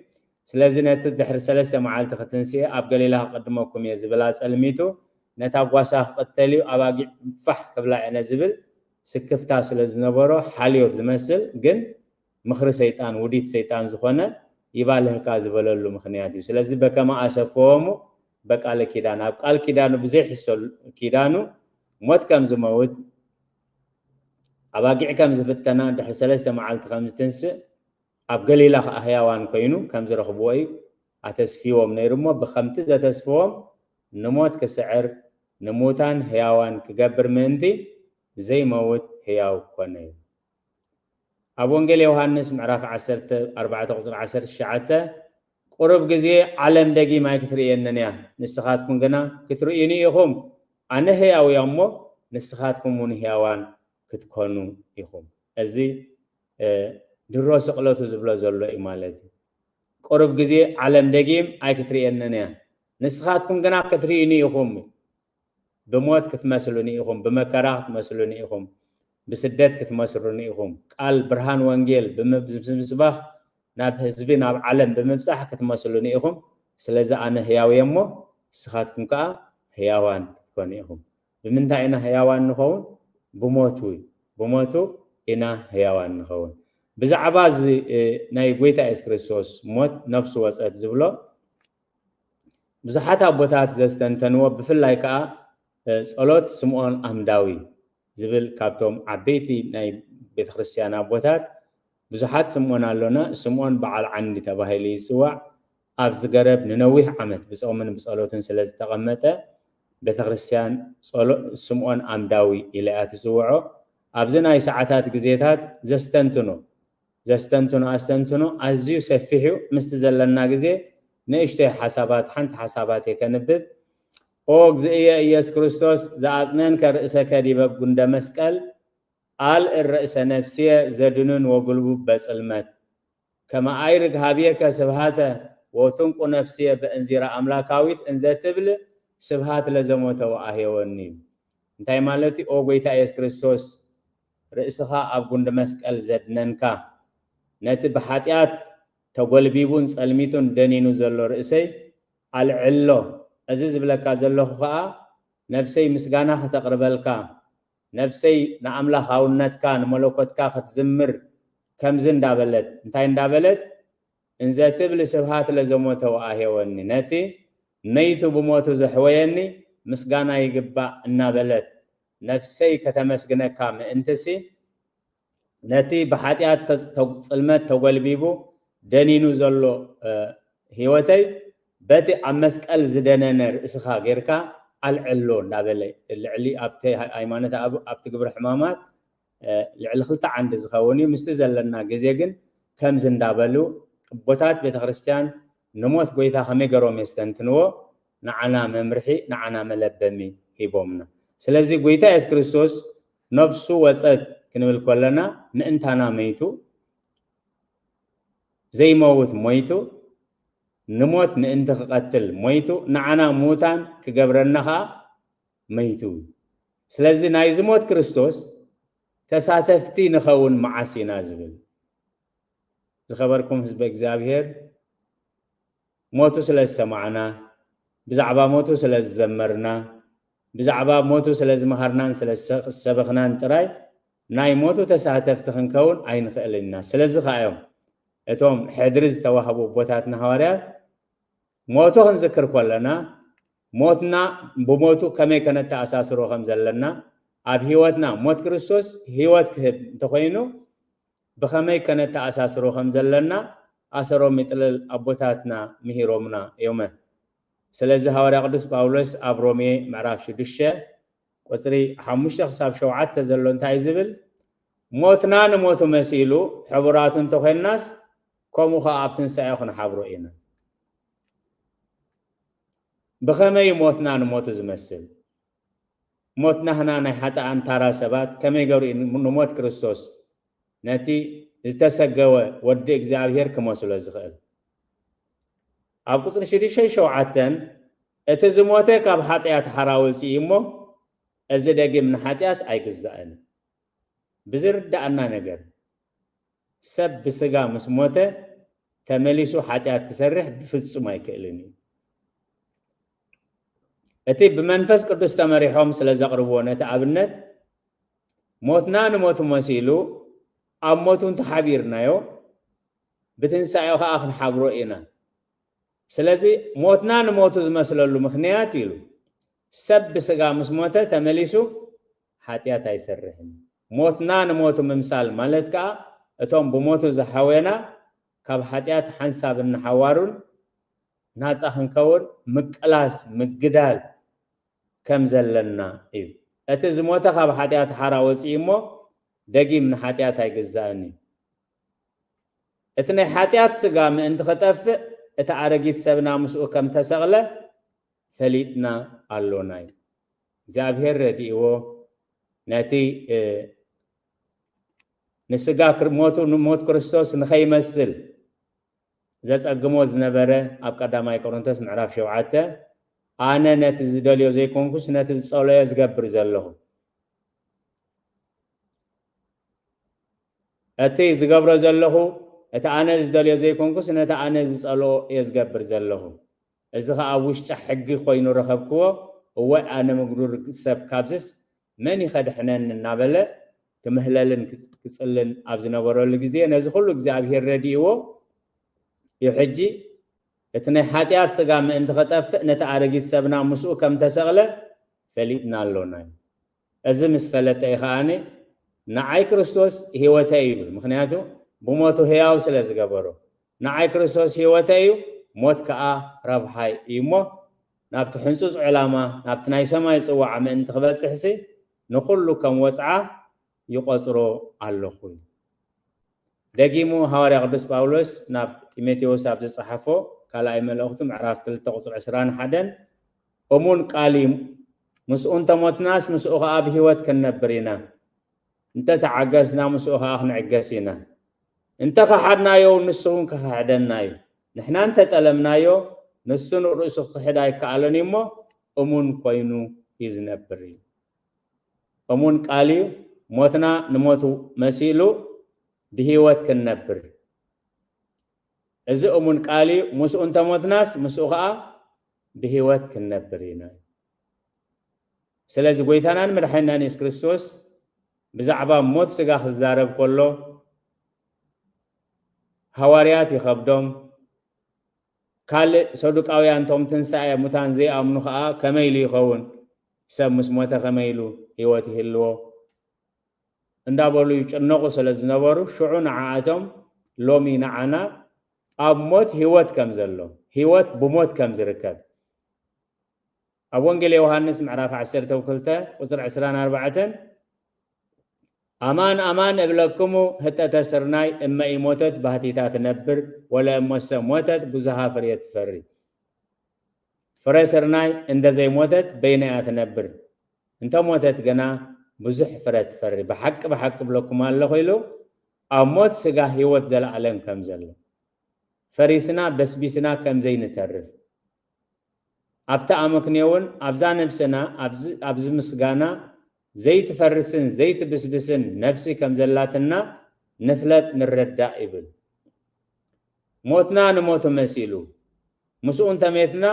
ስለዚ ነቲ ድሕሪ ሰለስተ መዓልቲ ክትንስኤ ኣብ ገሊላ ክቕድመኩም እየ ዝብል ኣጸልሚቱ፣ ነታ ጓሳ ክቕተል እዩ፣ ኣባጊዕ ፋሕ ክብላ እየን ዝብል ስክፍታ ስለ ዝነበሮ፣ ሓልዮት ዝመስል ግን ምኽሪ ሰይጣን፣ ውዲት ሰይጣን ዝኾነ ይባልህካ ዝበለሉ ምኽንያት እዩ። ስለዚ በከመ ኣሰፈዎሙ በቃለ ኪዳን፣ ኣብ ቃል ኪዳኑ ብዘይሕሰሉ ኪዳኑ ሞት ከም ዝመውት፣ ኣባጊዕ ከም ዝብተና፣ ድሕሪ ሰለስተ መዓልቲ ከም ዝትንስእ፣ ኣብ ገሊላ ኸኣ ህያዋን ኮይኑ ከም ዝረኽብዎ እዩ ኣተስፊዎም ነይሩ እሞ፣ ብኸምቲ ዘተስፍዎም ንሞት ክስዕር፣ ንሙታን ህያዋን ክገብር ምእንቲ፣ ዘይመውት ህያው ኮነ እዩ። ኣብ ወንጌል ዮሃንስ ምዕራፍ ዓሰርተ ኣርባዕተ ቁጽሪ ዓሰርተ ትሽዓተ፣ "ቁሩብ ግዜ ዓለም ደጊም ኣይክትርእየንን እያ፣ ንስኻትኩም ግና ክትርእዩኒ ኢኹም። ኣነ ህያው እየ እሞ፣ ንስኻትኩም እውን ህያዋን ክትኮኑ ኢኹም።" እዚ፣ እ፣ ድሮ ስቕለቱ ዝብሎ ዘሎ እዩ ማለት እዩ። "ቁሩብ ግዜ ዓለም ደጊም ኣይክትርእየንን እያ፣ ንስኻትኩም ግና ክትርእዩኒ ኢኹም። ብሞት ክትመስሉኒ ኢኹም፣ ብመከራ ክትመስሉኒ ኢኹም፣ ብስደት ክትመስሉኒ ኢኹም። ቃል ብርሃን ወንጌል ብምብ-፣ ብምስባኽ ናብ ህዝቢ፣ ናብ ዓለም ብምብጻሕ ክትመስሉኒ ኢኹም። ስለዚ ኣነ ህያው እየ እሞ፣ ንስኻትኩም ከኣ ህያዋን ክትኮኑ ኢኹም።" ብምንታይ ኢና ህያዋን ንኸውን? ብሞቱ እዩ። ብሞቱ ኢና ህያዋን ንኸውን። ብዛዕባ እዚ፣ እ፣ ናይ ጎይታ የሱስ ክርስቶስ ሞት፣ ነፍሱ ወጸት ዝብሎ፣ ብዙሓት ኣቦታት ዘስተንተንዎ፣ ብፍላይ ከኣ፣ እ፣ ጸሎት ስምዖን ኣምዳዊ ዝብል ካብቶም ዓበይቲ ናይ ቤተክርስትያን ኣቦታት፣ ብዙሓት ስምዖን ኣሎና። ስምዖን በዓል ዓንዲ ተባሂሉ ይጽዋዕ። ኣብዚ ገረብ ንነዊሕ ዓመት ብጾምን ብጸሎትን ስለ ዝተቐመጠ፣ ቤተክርስትያን ጸሎ-፣ ስምዖን ኣምዳዊ ኢላ እያ ትጽውዖ። ኣብዚ ናይ ሰዓታት ግዜታት ዘስተንትኖ፣ ዘስተንትኖ ኣስተንትኖ ኣዝዩ ሰፊሕ እዩ። ምስቲ ዘለና ግዜ ንእሽቶይ ሓሳባት፣ ሓንቲ ሓሳባት እየ ከንብብ። "ኦ እግዚእየ ኢየሱስ ክርስቶስ፣ ዘአጽነንከ ርእሰከ ዲበ ጉንደ መስቀል፣ አልዕ ርእሰ ነፍስየ ዘድኑን ወጉልቡብ በጽልመት፣ ከመ አይርግ ሀብየከ ስብሃተ፣ ወትንቁ ነፍስየ በእንዚራ አምላካዊት እንዘ ትብል፣ ስብሃት ለዘሞተ ወአሄወኒ።" እንታይ ማለት እዩ? "ኦ ጎይታ ኢየሱስ ክርስቶስ፣ ርእስኻ ኣብ ጉንዲ መስቀል ዘድነንካ፣ ነቲ ብሓጢኣት ተጎልቢቡን ጸልሚቱን ደኒኑ ዘሎ ርእሰይ ኣልዕሎ። እዚ ዝብለካ ዘለኹ ኸኣ፣ ነብሰይ ምስጋና ከተቕርበልካ፣ ነብሰይ ንኣምላኻውነትካ፣ ንመለኮትካ ክትዝምር ከምዚ እንዳበለት፣ እንታይ እንዳበለት? እንዘ ትብል ስብሃት ለዘሞተ ወአሄወኒ፣ ነቲ መይቱ ብሞቱ ዘሕወየኒ ምስጋና ይግባእ እናበለት፣ ነፍሰይ ከተመስግነካ ምእንትሲ፣ ነቲ ብሓጢኣት ተ-፣ ተ-፣ ጽልመት ተጎልቢቡ ደኒኑ ዘሎ፣ እ፣ ህይወተይ በቲ ኣብ መስቀል ዝደነነ ርእስኻ ጌርካ ኣልዕሎ እንዳበለ፣ ልዕሊ ኣብቲ ሃ-፣ ሃይማኖት ኣብ-፣ ኣብቲ ግብረ ሕማማት፣ እ፣ ልዕሊ ክልተ ዓንዲ ዝኸውን እዩ። ምስቲ ዘለና ግዜ ግን ከምዚ እንዳበሉ ኣቦታት ቤተክርስትያን ንሞት ጎይታ ከመይ ገሮም የስተንትንዎ፣ ንዓና መምርሒ፣ ንዓና መለበሚ ሂቦምና። ስለዚ ጎይታ የሱስ ክርስቶስ ነብሱ ወጸት ክንብል ከለና ምእንታና መይቱ፣ ዘይመውት ሞይቱ፣ ንሞት ምእንቲ ክቐትል ሞይቱ፣ ንዓና ምዉታን ክገብረና ኸኣ መይቱ። ስለዚ ናይዚ ሞት ክርስቶስ ተሳተፍቲ ንኸውን መዓስ ኢና ዝብል? ዝኸበርኩም ህዝበ እግዚኣብሔር፣ ሞቱ ስለ ዝሰማዕና፣ ብዛዕባ ሞቱ ስለ ዝዘመርና፣ ብዛዕባ ሞቱ ስለ ዝመሃርናን ስለ ዝሰ-፣ ዝሰበኽናን ጥራይ ናይ ሞቱ ተሳተፍቲ ክንከውን ኣይንኽእልን ኢና። ስለዚ ኸኣ እዮም እቶም ሕድሪ ዝተዋህቡ ኣቦታትና ሃዋርያት ሞቱ ክንዝክር ከለና፣ ሞትና ብሞቱ ከመይ ከነተኣሳስሮ ከም ዘለና፣ ኣብ ህይወትና ሞት ክርስቶስ ህይወት ክህብ እንተኾይኑ፣ ብኸመይ ከነተኣሳስሮ ከም ዘለና ኣሰሮም ይጥልል ኣቦታትና ምሂሮምና እዮም። ስለዚ ሃዋርያ ቅዱስ ጳውሎስ ኣብ ሮሜ ምዕራፍ ሽዱሽተ ቁጽሪ ሓሙሽተ ክሳብ ሸውዓተ ዘሎ እንታይ ዝብል? ሞትና ንሞቱ መሲሉ ሕቡራቱ እንተኾይንናስ፣ ከምኡ ኸኣ ኣብ ትንሳኤ ክንሓብሮ ኢና። ብኸመይ ሞትና ንሞቱ ዝመስል? ሞት ናህና ናይ ሓጥኣን ታራ ሰባት ከመይ ገይሩ እዩ ንሞት ክርስቶስ፣ ነቲ ዝተሰገወ ወዲ እግዚኣብሔር ክመስሎ ዝኽእል? ኣብ ቁጽሪ ሽዱሽተ ሸውዓተን፣ እቲ ዝሞተ ካብ ሓጢኣት ሓራ ወጺኡ እሞ፣ እዚ ደጊም ንሓጢኣት ኣይግዛእን። ብዝርዳኣና ነገር፣ ሰብ ብስጋ ምስ ሞተ ተመሊሱ ሓጢኣት ክሰርሕ ብፍጹም ኣይክእልን እዩ። እቲ ብመንፈስ ቅዱስ ተመሪሖም ስለ ዘቕርብዎ ነቲ ኣብነት፣ ሞትና ንሞቱ መሲሉ ኣብ ሞቱ እንተሓቢርናዮ፣ ብትንሳኤኡ ኸኣ ክንሓብሮ ኢና። ስለዚ ሞትና ንሞቱ ዝመስለሉ ምኽንያት ኢሉ፣ ሰብ ብስጋ ምስ ሞተ ተመሊሱ ሓጢኣት ኣይሰርሕን። ሞትና ንሞቱ ምምሳል ማለት ከኣ እቶም ብሞቱ ዝሓወና ካብ ሓጢኣት ሓንሳብ እናሓዋሩን ናጻ ክንከውን ምቅላስ፣ ምግዳል ከም ዘለና እዩ። እቲ ዝሞተ ካብ ሓጢኣት ሓራ ወጺኡ እሞ ደጊም ንሓጢኣት ኣይግዛእን እዩ። እቲ ናይ ሓጢኣት ስጋ ምእንቲ ኽጠፍእ፣ እቲ ኣረጊት ሰብና ምስኡ ከም ተሰቕለ ፈሊጥና ኣሎና እዩ። እግዚኣብሔር ረዲእዎ ነቲ፣ እ፣ ንስጋ ክር-፣ ሞቱ፣ ንሞት ክርስቶስ ንኸይመስል ዘጸግሞ ዝነበረ፣ ኣብ ቀዳማይ ቆሮንቶስ ምዕራፍ ሸውዓተ፣ ኣነ ነቲ ዝደልዮ ዘይኮንኩስ ነቲ ዝጸልኦ እየ ዝገብር ዘለኹ። እቲ ዝገብሮ ዘለኹ፣ እቲ ኣነ ዝደልዮ ዘይኮንኩስ ነቲ ኣነ ዝጸልኦ እየ ዝገብር ዘለኹ። እዚ ኸኣ ኣብ ውሽጢ ሕጊ ኮይኑ ረኸብክዎ። እወ፣ ኣነ ምጉዱር ሰብ ካብዝስ መን እዩ ኸድሕነኒ እናበለ ክምህለልን ክጽ-፣ ክጽልን ኣብ ዝነበረሉ ግዜ፣ ነዚ ኹሉ እግዚኣብሔር ረዲእዎ እዩ። ሕጂ እቲ ናይ ሓጢኣት ስጋ ምእንቲ ኸጠፍእ፣ ነቲ ኣረጊት ሰብና ምስኡ ከም ተሰቕለ ፈሊጥና ኣሎና እዩ። እዚ ምስ ፈለጠ እዩ ኸኣኒ፣ ንዓይ ክርስቶስ ህይወተይ እዩ ይብል። ምኽንያቱ ብሞቱ ህያው ስለ ዝገበሮ። ንዓይ ክርስቶስ ህይወተይ እዩ፣ ሞት ከኣ ረብሓይ እዩ እሞ፣ ናብቲ ሕንጹጽ ዕላማ፣ ናብቲ ናይ ሰማይ ጽዋዕ ምእንቲ ክበጽሕሲ፣ ንኹሉ ከም ወጽዓ ይቖጽሮ ኣለኹ። ደጊሙ ሃዋርያ ቅዱስ ጳውሎስ ናብ ጢሞቴዎስ ኣብ ዝጸሓፎ ካልኣይ መልእኽቱ ምዕራፍ ክልተ ቁጽሪ ዕስራን ሓደን፣ እሙን ቃል እዩ፣ ምስኡ እንተሞትናስ ምስኡ ኸኣ ብህይወት ክንነብር ኢና፣ እንተ ተዓገስና ምስኡ ኸኣ ክንዕገስ ኢና፣ እንተ ኸሓድናዮ ንሱ እውን ክኽሕደና እዩ፣ ንሕና እንተ ጠለምናዮ ንሱ ንርእሱ ክኽሕድ ኣይከኣለን እዩ እሞ እሙን ኮይኑ እዩ ዝነብር እዩ። እሙን ቃል እዩ። ሞትና ንሞቱ መሲሉ ብህይወት ክንነብር። እዚ እሙን ቃል እዩ። ምስኡ እንተሞትናስ ምስኡ ኸኣ ብህይወት ክንነብር ኢና። ስለዚ ጎይታናን መድሓኒናን የሱስ ክርስቶስ ብዛዕባ ሞት ስጋ ክዛረብ ከሎ ሃዋርያት ይኸብዶም። ካልእ ሰዱቃውያን፣ እቶም ትንሳኤ ሙታን ዘይኣምኑ ኸኣ ከመይ ኢሉ ይኸውን? ሰብ ምስ ሞተ ከመይ ኢሉ ህይወት ይህልዎ? እንዳበሉ ይጭነቑ ስለ ዝነበሩ፣ ሽዑ ንዓኣቶም ሎሚ ንዓና ኣብ ሞት ህይወት ከም ዘሎ፣ ህይወት ብሞት ከም ዝርከብ ኣብ ወንጌል ዮሃንስ ምዕራፍ ዓሰርተ ክልተ ቁጽሪ ዕስራን ኣርባዕተን፣ ኣማን ኣማን እብለክሙ፣ ህጠተ ስርናይ እመ ኢሞተት ባህቲታ ትነብር፣ ወለ እመሰ ሞተት ብዙሃ ፍሬ ትፈሪ። ፍረ ስርናይ እንደ ዘይሞተት በይና እያ ትነብር። እንተ ሞተት ግና ብዙሕ ፍረ ትፈሪ። ብሓቂ ብሓቂ ብለኩም ኣለኹ ኢሉ ኣብ ሞት ስጋ ህይወት ዘለኣለም ከም ዘሎ፣ ፈሪስና በስቢስና ከም ዘይንተርፍ፣ ኣብቲ ኣመክንዮ እውን ኣብዛ ነብስና ኣብዚ ምስጋና ዘይትፈርስን ዘይትብስብስን ነብሲ ከም ዘላትና ንፍለጥ ንረዳእ ይብል። ሞትና ንሞቱ መሲሉ ምስኡ እንተሜትና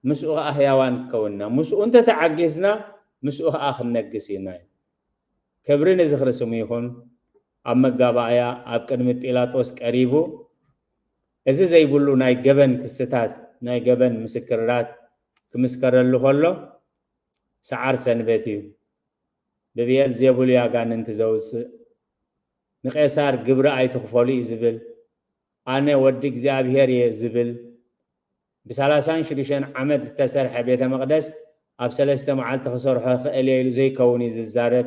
ምስኡ ኸዓ ህያዋን ክከውንና፣ ምስኡ እንተተዓጊስና ምስኡ ኸዓ ክንነግስ ኢና። ክብሪ ንዝኽሪ ስሙ ይኹን። ኣብ መጋባእያ ኣብ ቅድሚ ጲላጦስ ቀሪቡ፣ እዚ ዘይብሉ ናይ ገበን ክስታት፣ ናይ ገበን ምስክርራት ክምስከረሉ ከሎ፣ ሰዓር ሰንበት እዩ፣ ብብኤል ዜቡል እዩ ኣጋንንቲ ዘውፅእ፣ ንቄሳር ግብሪ ኣይትኽፈሉ እዩ ዝብል፣ ኣነ ወዲ እግዚኣብሔር እየ ዝብል፣ ብሰላሳን ሽዱሽተን ዓመት ዝተሰርሐ ቤተ መቕደስ ኣብ ሰለስተ መዓልቲ ክሰርሖ ክእል እየ ኢሉ ዘይከውን እዩ ዝዛረብ።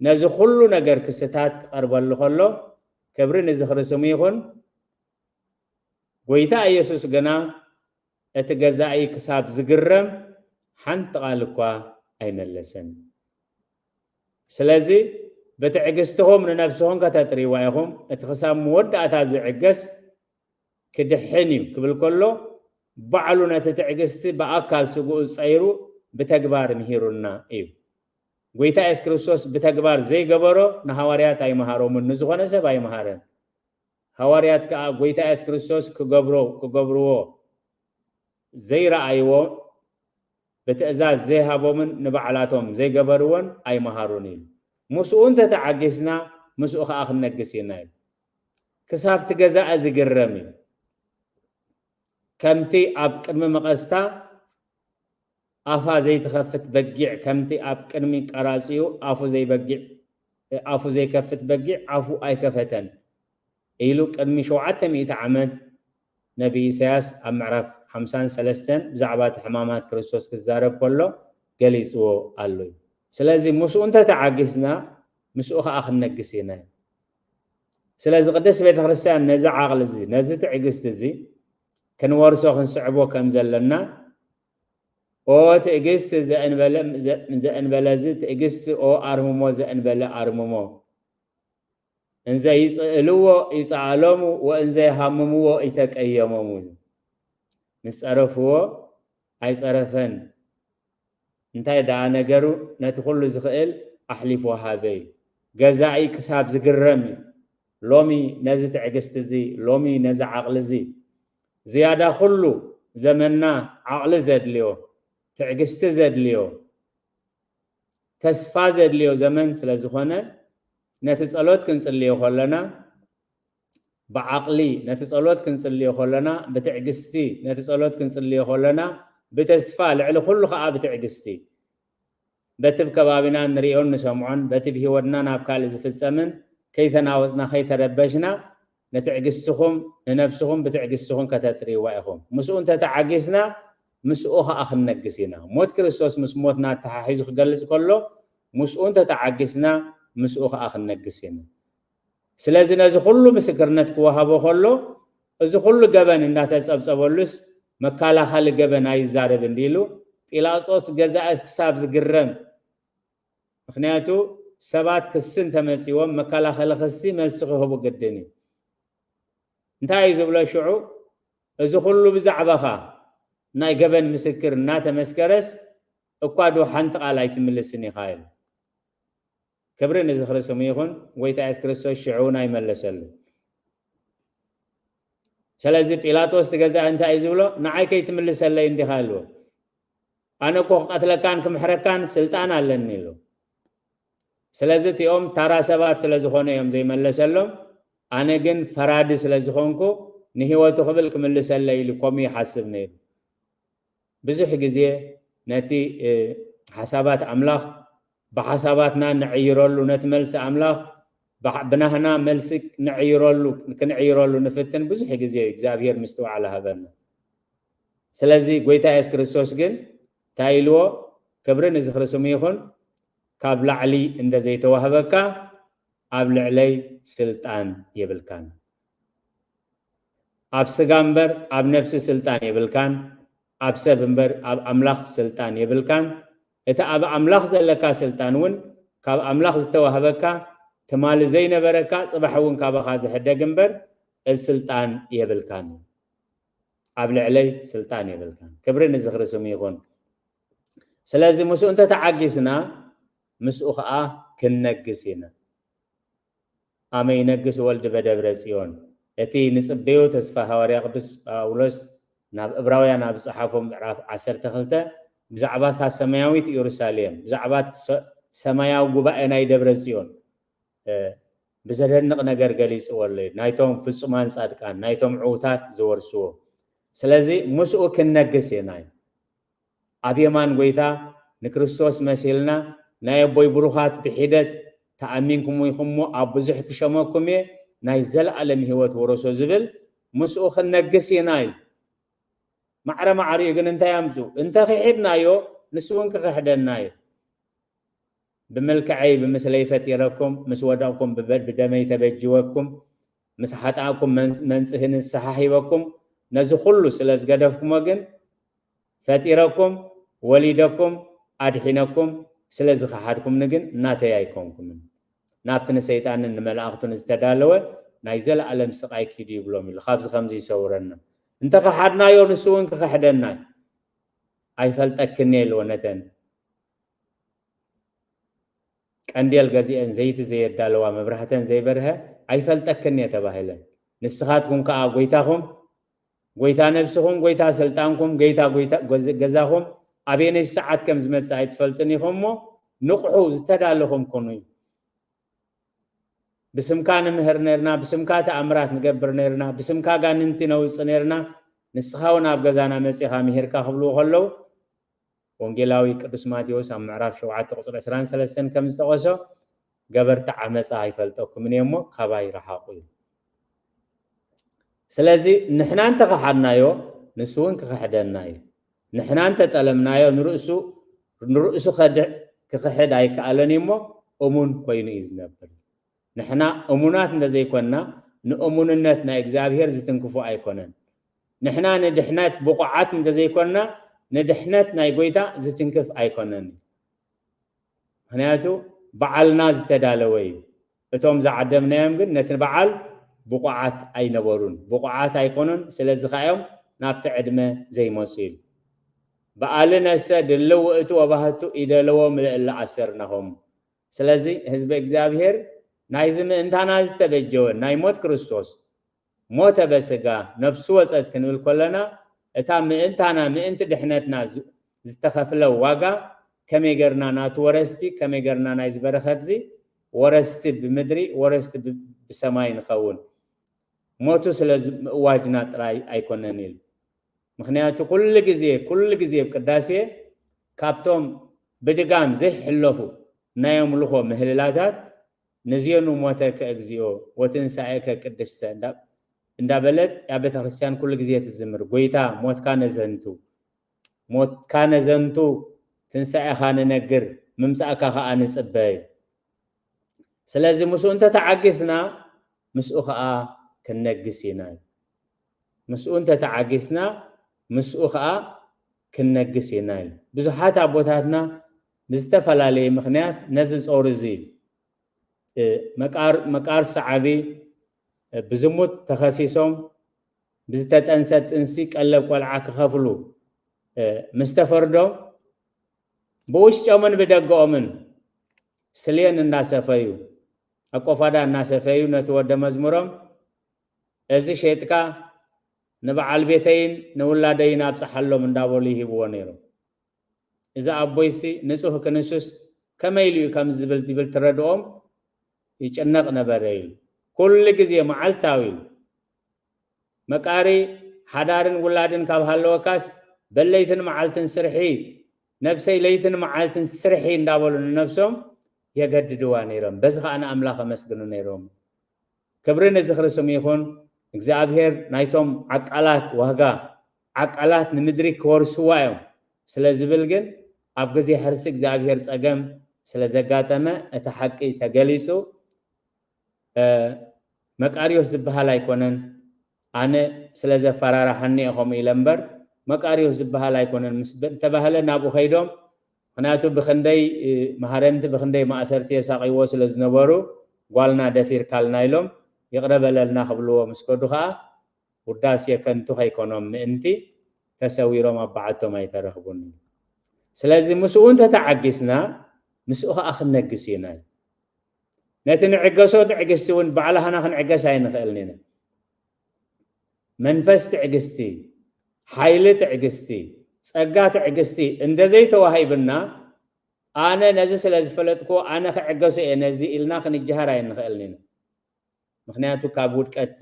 ነዚ ኩሉ ነገር ክስታት ክቐርበሉ ከሎ፣ ክብሪ ንዝኽሪ ስሙ ይኹን። ጎይታ ኢየሱስ ግና እቲ ገዛኢ ክሳብ ዝግረም ሓንቲ ቃል እኳ ኣይመለሰን። ስለዚ ብትዕግስትኹም ንነብስኹም ከተጥርይዋ ኢኹም። እቲ ክሳብ መወዳእታ ዝዕገስ ክድሕን እዩ ክብል ከሎ፣ ባዕሉ ነቲ ትዕግስቲ ብኣካል ስግኡ ጸይሩ ብተግባር ምሂሩና እዩ። ጎይታ የሱስ ክርስቶስ ብተግባር ዘይገበሮ ንሃዋርያት ኣይመሃሮምን፣ ንዝኾነ ሰብ ኣይመሃረን። ሃዋርያት ከኣ ጎይታ የሱስ ክርስቶስ ክገብሮ፣ ክገብርዎ ዘይረኣይዎ፣ ብትእዛዝ ዘይሃቦምን ንባዕላቶም ዘይገበርዎን ኣይመሃሩን እዩ። ምስኡ እንተተዓጊስና ምስኡ ከኣ ክንነግስ ኢና እዩ። ክሳብ እቲ ገዛኢ ዝግረም እዩ። ከምቲ ኣብ ቅድሚ መቐስታ ኣፋ ዘይትኸፍት በጊዕ፣ ከምቲ ኣብ ቅድሚ ቀራጺኡ ኣፉ ዘይበጊዕ፣ ኣፉ ዘይከፍት በጊዕ ኣፉ ኣይከፈተን ኢሉ ቅድሚ ሸውዓተ ሚእቲ ዓመት ነቢ ኢሳያስ ኣብ ምዕራፍ ሓምሳን ሰለስተን ብዛዕባ እቲ ሕማማት ክርስቶስ ክዛረብ ከሎ ገሊጽዎ ኣሎ እዩ። ስለዚ ምስኡ እንተተዓጊስና ምስኡ ከኣ ክንነግስ ኢና። ስለዚ ቅድስት ቤተ ክርስቲያን ነዚ ዓቕሊ እዚ፣ ነዚ ትዕግስቲ እዚ ክንወርሶ ክንስዕቦ ከም ዘለና፣ ኦ ትዕግስቲ ዘእንበለ-፣ ዘ-፣ ዘእንበለ እዚ ትዕግስቲ፣ ኦ ኣርምሞ ዘእንበለ ኣርምሞ፣ እንዘ ይጽእልዎ ይጸኣሎሙ ወእንዘ ይሃምምዎ ይተቀየሞሙ። ምስ ጸረፍዎ ኣይጸረፈን። እንታይ ደኣ ነገሩ፣ ነቲ ኩሉ ዝኽእል ኣሕሊፉ ወሃበ እዩ። ገዛኢ ክሳብ ዝግረም እዩ። ሎሚ ነዚ ትዕግስቲ እዚ፣ ሎሚ ነዚ ዓቕሊ እዚ፣ ዝያዳ ኩሉ ዘመንና ዓቕሊ ዘድልዮ፣ ትዕግስቲ ዘድልዮ፣ ተስፋ ዘድልዮ ዘመን ስለ ዝኾነ፣ ነቲ ጸሎት ክንጽልዮ ከለና ብዓቕሊ፣ ነቲ ጸሎት ክንጽልዮ ከለና ብትዕግስቲ፣ ነቲ ጸሎት ክንጽልዮ ከለና ብተስፋ፣ ልዕሊ ኩሉ ከኣ ብትዕግስቲ፣ በቲ ብ ከባቢና እንርእዮን ንሰምዖን፣ በቲ ብህይወትና ናብ ካልእ ዝፍጸምን ከይተናወጽና፣ ከይተረበሽና፣ ንትዕግስትኹም፣ ንነብስኹም ብትዕግስትኹም ከተጥርይዋ ኢኹም። ምስኡ እንተተዓጊስና፣ ምስኡ ኸኣ ክንነግስ ኢና። ሞት ክርስቶስ ምስ ሞትና ኣተሓሒዙ ክገልጽ ከሎ፣ ምስኡ እንተተዓጊስና፣ ምስኡ ኸኣ ክንነግስ ኢና። ስለዚ ነዚ ኩሉ ምስክርነት ክወሃቦ ከሎ፣ እዚ ኩሉ ገበን እንዳተጸብጸበሉስ፣ መከላኸሊ ገበን ኣይዛረብን ድዩ ኢሉ ጲላጦስ ገዛኢ ክሳብ ዝግረም። ምኽንያቱ ሰባት ክሲ እንተመጺዎም፣ መከላኸሊ ክሲ መልሲ ክህቡ ግድን እዩ። እንታይ እዩ ዝብሎ ሽዑ? እዚ ኩሉ ብዛዕባኻ ናይ ገበን ምስክር እናተመስከረስ፣ እኳ ዶ ሓንቲ ቃል ኣይትምልስን ኢኻ? ኢሉ። ክብሪ ንዝኽሪ ስሙ ይኹን። ጎይታ የሱስ ክርስቶስ ሽዑ እውን ኣይመለሰሉ። ስለዚ ጲላጦስ እቲ ገዛኢ እንታይ እዩ ዝብሎ? ንዓይ ከይትምልሰለይ እንዲኻ? ኢልዎ። ኣነ እኮ ክቐትለካን ክምሕረካን ስልጣን ኣለኒ፣ ኢሉ። ስለዚ እቲኦም ታራ ሰባት ስለ ዝኾኑ እዮም ዘይመለሰሎም። ኣነ ግን ፈራዲ ስለ ዝኾንኩ፣ ንህይወቱ ክብል ክምልሰለይ ኢሉ ከምኡ ይሓስብ ነይሩ። ብዙሕ ግዜ ነቲ፣ እ፣ ሓሳባት ኣምላኽ ብሓሳባትና ንዕይረሉ፣ ነቲ መልሲ ኣምላኽ ብሓ-፣ ብናህና መልሲ ንዕይረሉ፣ ክንዕይረሉ ንፍትን። ብዙሕ ግዜ እዩ እግዚኣብሔር ምስትውዓል ሃበና። ስለዚ ጎይታ የሱስ ክርስቶስ ግን እንታይ ኢልዎ? ክብሪ ንዝኽሪ ስሙ ይኹን። ካብ ላዕሊ እንደ ዘይተዋህበካ፣ ኣብ ልዕለይ ስልጣን የብልካን። ኣብ ስጋ እምበር ኣብ ነፍሲ ስልጣን የብልካን፣ ኣብ ሰብ እምበር ኣብ ኣምላኽ ስልጣን የብልካን። እቲ ኣብ ኣምላኽ ዘለካ ስልጣን እውን ካብ ኣምላኽ ዝተዋህበካ ትማሊ ዘይነበረካ ጽባሕ እውን ካባኻ ዝሕደግ እምበር እዚ ስልጣን የብልካን። ኣብ ልዕለይ ስልጣን የብልካን። ክብሪ ንዝኽሪ ስሙ ይኹን። ስለዚ ምስኡ እንተተዓጊስና ምስኡ ኸዓ ክንነግስ ኢና። ኣመ ይነግስ ወልድ በደብረ ጽዮን። እቲ ንጽበዮ ተስፋ ሃዋርያ ቅዱስ ጳውሎስ ናብ እብራውያን ኣብ ዝጸሓፎ ምዕራፍ ዓሰርተ ክልተ ብዛዕባ እታ ሰማያዊት ኢየሩሳሌም፣ ብዛዕባ ሰ-፣ ሰማያዊ ጉባኤ ናይ ደብረ ጽዮን፣ እ፣ ብዘደንቕ ነገር ገሊጽዎ ኣሎ እዩ። ናይቶም ፍጹማን ጻድቃን፣ ናይቶም ዕዉታት ዝወርስዎ። ስለዚ ምስኡ ክንነግስ ኢና እዩ። ኣብ የማን ጎይታ ንክርስቶስ መሲልና ናይ ኣቦይ ብሩኻት ብሒደት ተኣሚንኩም ኢኹም እሞ ኣብ ብዙሕ ክሸመኩም እየ፣ ናይ ዘለኣለም ህይወት ወረሶ ዝብል ምስኡ ክንነግስ ኢና እዩ። ማዕረ ማዕሪኡ ግን እንታይ ኣምጽኡ? እንተ ክሒድናዮ ንሱ እውን ክኽሕደና እዩ። ብምልክዐይ ብምስለይ ፈጢረኩም፣ ምስ ወደቕኩም ብበ-፣ ብደመይ ተበጅወኩም፣ ምስ ሓጣእኩም መንጽ-፣ መንጽሂ ንስሓ ሂበኩም። ነዚ ኩሉ ስለ ዝገደፍኩሞ ግን ፈጢረኩም፣ ወሊደኩም፣ ኣድሒነኩም፣ ስለ ዝኸሓድኩምኒ ግን ናተይ ኣይኮንኩምን። ናብቲ ንሰይጣንን ንመላእኽቱን ዝተዳለወ ናይ ዘለኣለም ስቓይ ኪዱ ይብሎም ኢሉ። ካብዚ ከምዚ ይሰውረና። እንተ ከሓድናዮ ንሱ እውን ክኸሕደና እዩ። ኣይፈልጠክን እየ ኢልዎ ነተን ቀንዴል ገዚአን ዘይቲ ዘየዳለዋ መብራህተን ዘይበርሀ ኣይፈልጠክን እየ ተባሂለን። ንስኻትኩም ከኣ ጎይታኹም፣ ጎይታ ነብስኹም፣ ጎይታ ስልጣንኩም፣ ጎይታ፣ ጎይታ ገዝ-፣ ገዛኹም ኣበየነይ ሰዓት ከም ዝመጽእ ኣይትፈልጡን ኢኹም እሞ ንቕሑ ዝተዳለኹም ኩኑ። ብስምካ ንምህር ነርና፣ ብስምካ ተኣምራት ንገብር ነርና፣ ብስምካ ጋንንቲ ነውጽእ ነርና፣ ንስኻ እውን ኣብ ገዛና መጺኻ ምሂርካ ክብልዎ ከለዉ ወንጌላዊ ቅዱስ ማቴዎስ ኣብ ምዕራፍ ሸውዓተ ቁጽሪ ዕስራን ሰለስተን ከም ዝጠቐሶ ገበርቲ ዓመጻ ኣይፈልጠኩምን እየ እሞ ካባይ ረሓቑ እዩ። ስለዚ ንሕና እንተኸሓድናዮ ንሱ እውን ክኽሕደና እዩ። ንሕና እንተጠለምናዮ ንርእሱ፣ ንርእሱ ከድዕ ክኽሕድ ኣይከኣለን እዩ እሞ እሙን ኮይኑ እዩ ዝነብር። ንሕና እሙናት እንተዘይኮንና ንእሙንነት ናይ እግዚኣብሔር ዝትንክፎ ኣይኮነን። ንሕና ንድሕነት ብቑዓት እንተዘይኮንና ንድሕነት ናይ ጎይታ ዝትንክፍ ኣይኮነን። ምኽንያቱ በዓልና ዝተዳለወ እዩ። እቶም ዝዓደምናዮም ግን ነቲ በዓል ብቑዓት ኣይነበሩን፣ ብቑዓት ኣይኮኑን። ስለዚ ከኣ እዮም ናብቲ ዕድመ ዘይመጹ ኢሉ። በዓል ነሰ ድልው ውእቱ ወባህቱ ኢደለዎ ምልእላ ኣሰርናሆም። ስለዚ ህዝቢ እግዚኣብሔር ናይዚ ምእንታና ዝተበጀወ ናይ ሞት ክርስቶስ ሞተ በስጋ ነብሱ ወጸት ክንብል ከለና እታ ምእንታና ምእንቲ ድሕነትና ዝ-፣ ዝተኸፍለ ዋጋ ከመይ ጌርና ናቱ ወረስቲ፣ ከመይ ጌርና ናይዚ በረኸት እዚ ወረስቲ ብምድሪ ወረስቲ ብ-፣ ብሰማይ ንኸውን። ሞቱ ስለ ዝ-፣ ምእዋጅና ጥራይ ኣይኮነን ኢሉ። ምኽንያቱ ኩሉ ግዜ፣ ኩሉ ግዜ ኣብ ቅዳሴ ካብቶም ብድጋም ዘይሕለፉ ናይ ኣምልኾ ምህልላታት ንዜኑ ሞተከ እግዚኦ ወትንሳኤከ ቅድስተ እንዳ-፣ እንዳበለት ኣብ ቤተ ክርስቲያን ኩሉ ግዜ ትዝምር። ጎይታ ሞትካ ነዘንቱ፣ ሞትካ ነዘንቱ፣ ትንሳኤኻ ንነግር፣ ምምጻእካ ኸኣ ንጽበ እዩ። ስለዚ ምስኡ እንተተዓጊስና ምስኡ ኸኣ ክንነግስ ኢና እዩ። ምስኡ እንተተዓጊስና ምስኡ ኸኣ ክንነግስ ኢና እዩ። ብዙሓት ኣቦታትና ብዝተፈላለየ ምኽንያት ነዚ ጾር እዚ፣ እ፣ መቃር፣ መቃር ሰዓቢ፣ እ፣ ብዝሙት ተኸሲሶም ብዝተጠንሰ ጥንሲ ቀለብ ቆልዓ ክኸፍሉ፣ እ፣ ምስ ተፈርዶም ብውሽጦምን ብደገኦምን ስልየን እናሰፈዩ፣ ኣቆፋዳ እናሰፈዩ ነቲ ወደ መዝሙሮም "እዚ ሼጥካ ንበዓል ቤተይን ንውላደይን ኣብጽሓሎም" እንዳበሉ ይህብዎ ነይሮም። እዚ ኣቦይሲ ንጹህ ክንሱስ ከመይ ኢሉ እዩ ከምዚ ዝብል፣ ዝብል ትረድኦም ይጭነቕ ነበረ ኢሉ። ኩሉ ግዜ መዓልታዊ ኢሉ። መቃሪ ሓዳርን ውላድን ካብ ሃለወካስ በል ለይትን መዓልትን ስርሒ፣ ነብሰይ ለይትን መዓልትን ስርሒ እንዳበሉ ንነብሶም የገድድዋ ነይሮም። በዚ ኸኣ ንኣምላኽ ኣመስግኑ ነይሮም። ክብሪ ንዝኽሪ ስሙ ይኹን። እግዚኣብሔር ናይቶም ዓቃላት ዋጋ፣ ዓቃላት ንምድሪ ክወርስዋ እዮም ስለ ዝብል ግን ኣብ ግዜ ሕርሲ እግዚኣብሔር ጸገም ስለ ዘጋጠመ እቲ ሓቂ ተገሊጹ። እ፣ መቃርዮስ ዝበሃል ኣይኮነን፣ ኣነ ስለ ዘፈራርሓኒ እየ ከምኡ ኢለ እምበር፣ መቃርዮስ ዝበሃል ኣይኮነን ምስ በ-፣ ተባህለ ናብኡ ከይዶም፣ ምክንያቱ ብክንደይ ማህረምቲ ብክንደይ ማእሰርቲ የሳቅይዎ ስለ ዝነበሩ ጓልና ደፊርካልና ኢሎም ይቅረ በለልና ክብልዎ ምስ ከዱ ከዓ ውዳሴ ከንቱ ከይኮኖም ምእንቲ ተሰዊሮም ኣብ በዓቶም ኣይተረኽቡን። ስለዚ ምስኡ እንተተዓጊስና ምስኡ ከዓ ክነግስ ኢና። ነቲ ንዕገሶ ትዕግስቲ እውን ባዕላህና ክንዕገስ ኣይንኽእልን ኢና። መንፈስ ትዕግስቲ፣ ሓይሊ ትዕግስቲ፣ ጸጋ ትዕግስቲ እንተዘይተዋሂብና ኣነ ነዚ ስለ ዝፈለጥኩ ኣነ ክዕገሶ እየ ነዚ ኢልና ክንጀሃር ኣይንኽእልን ኢና። ምክንያቱ ካብ ውድቀት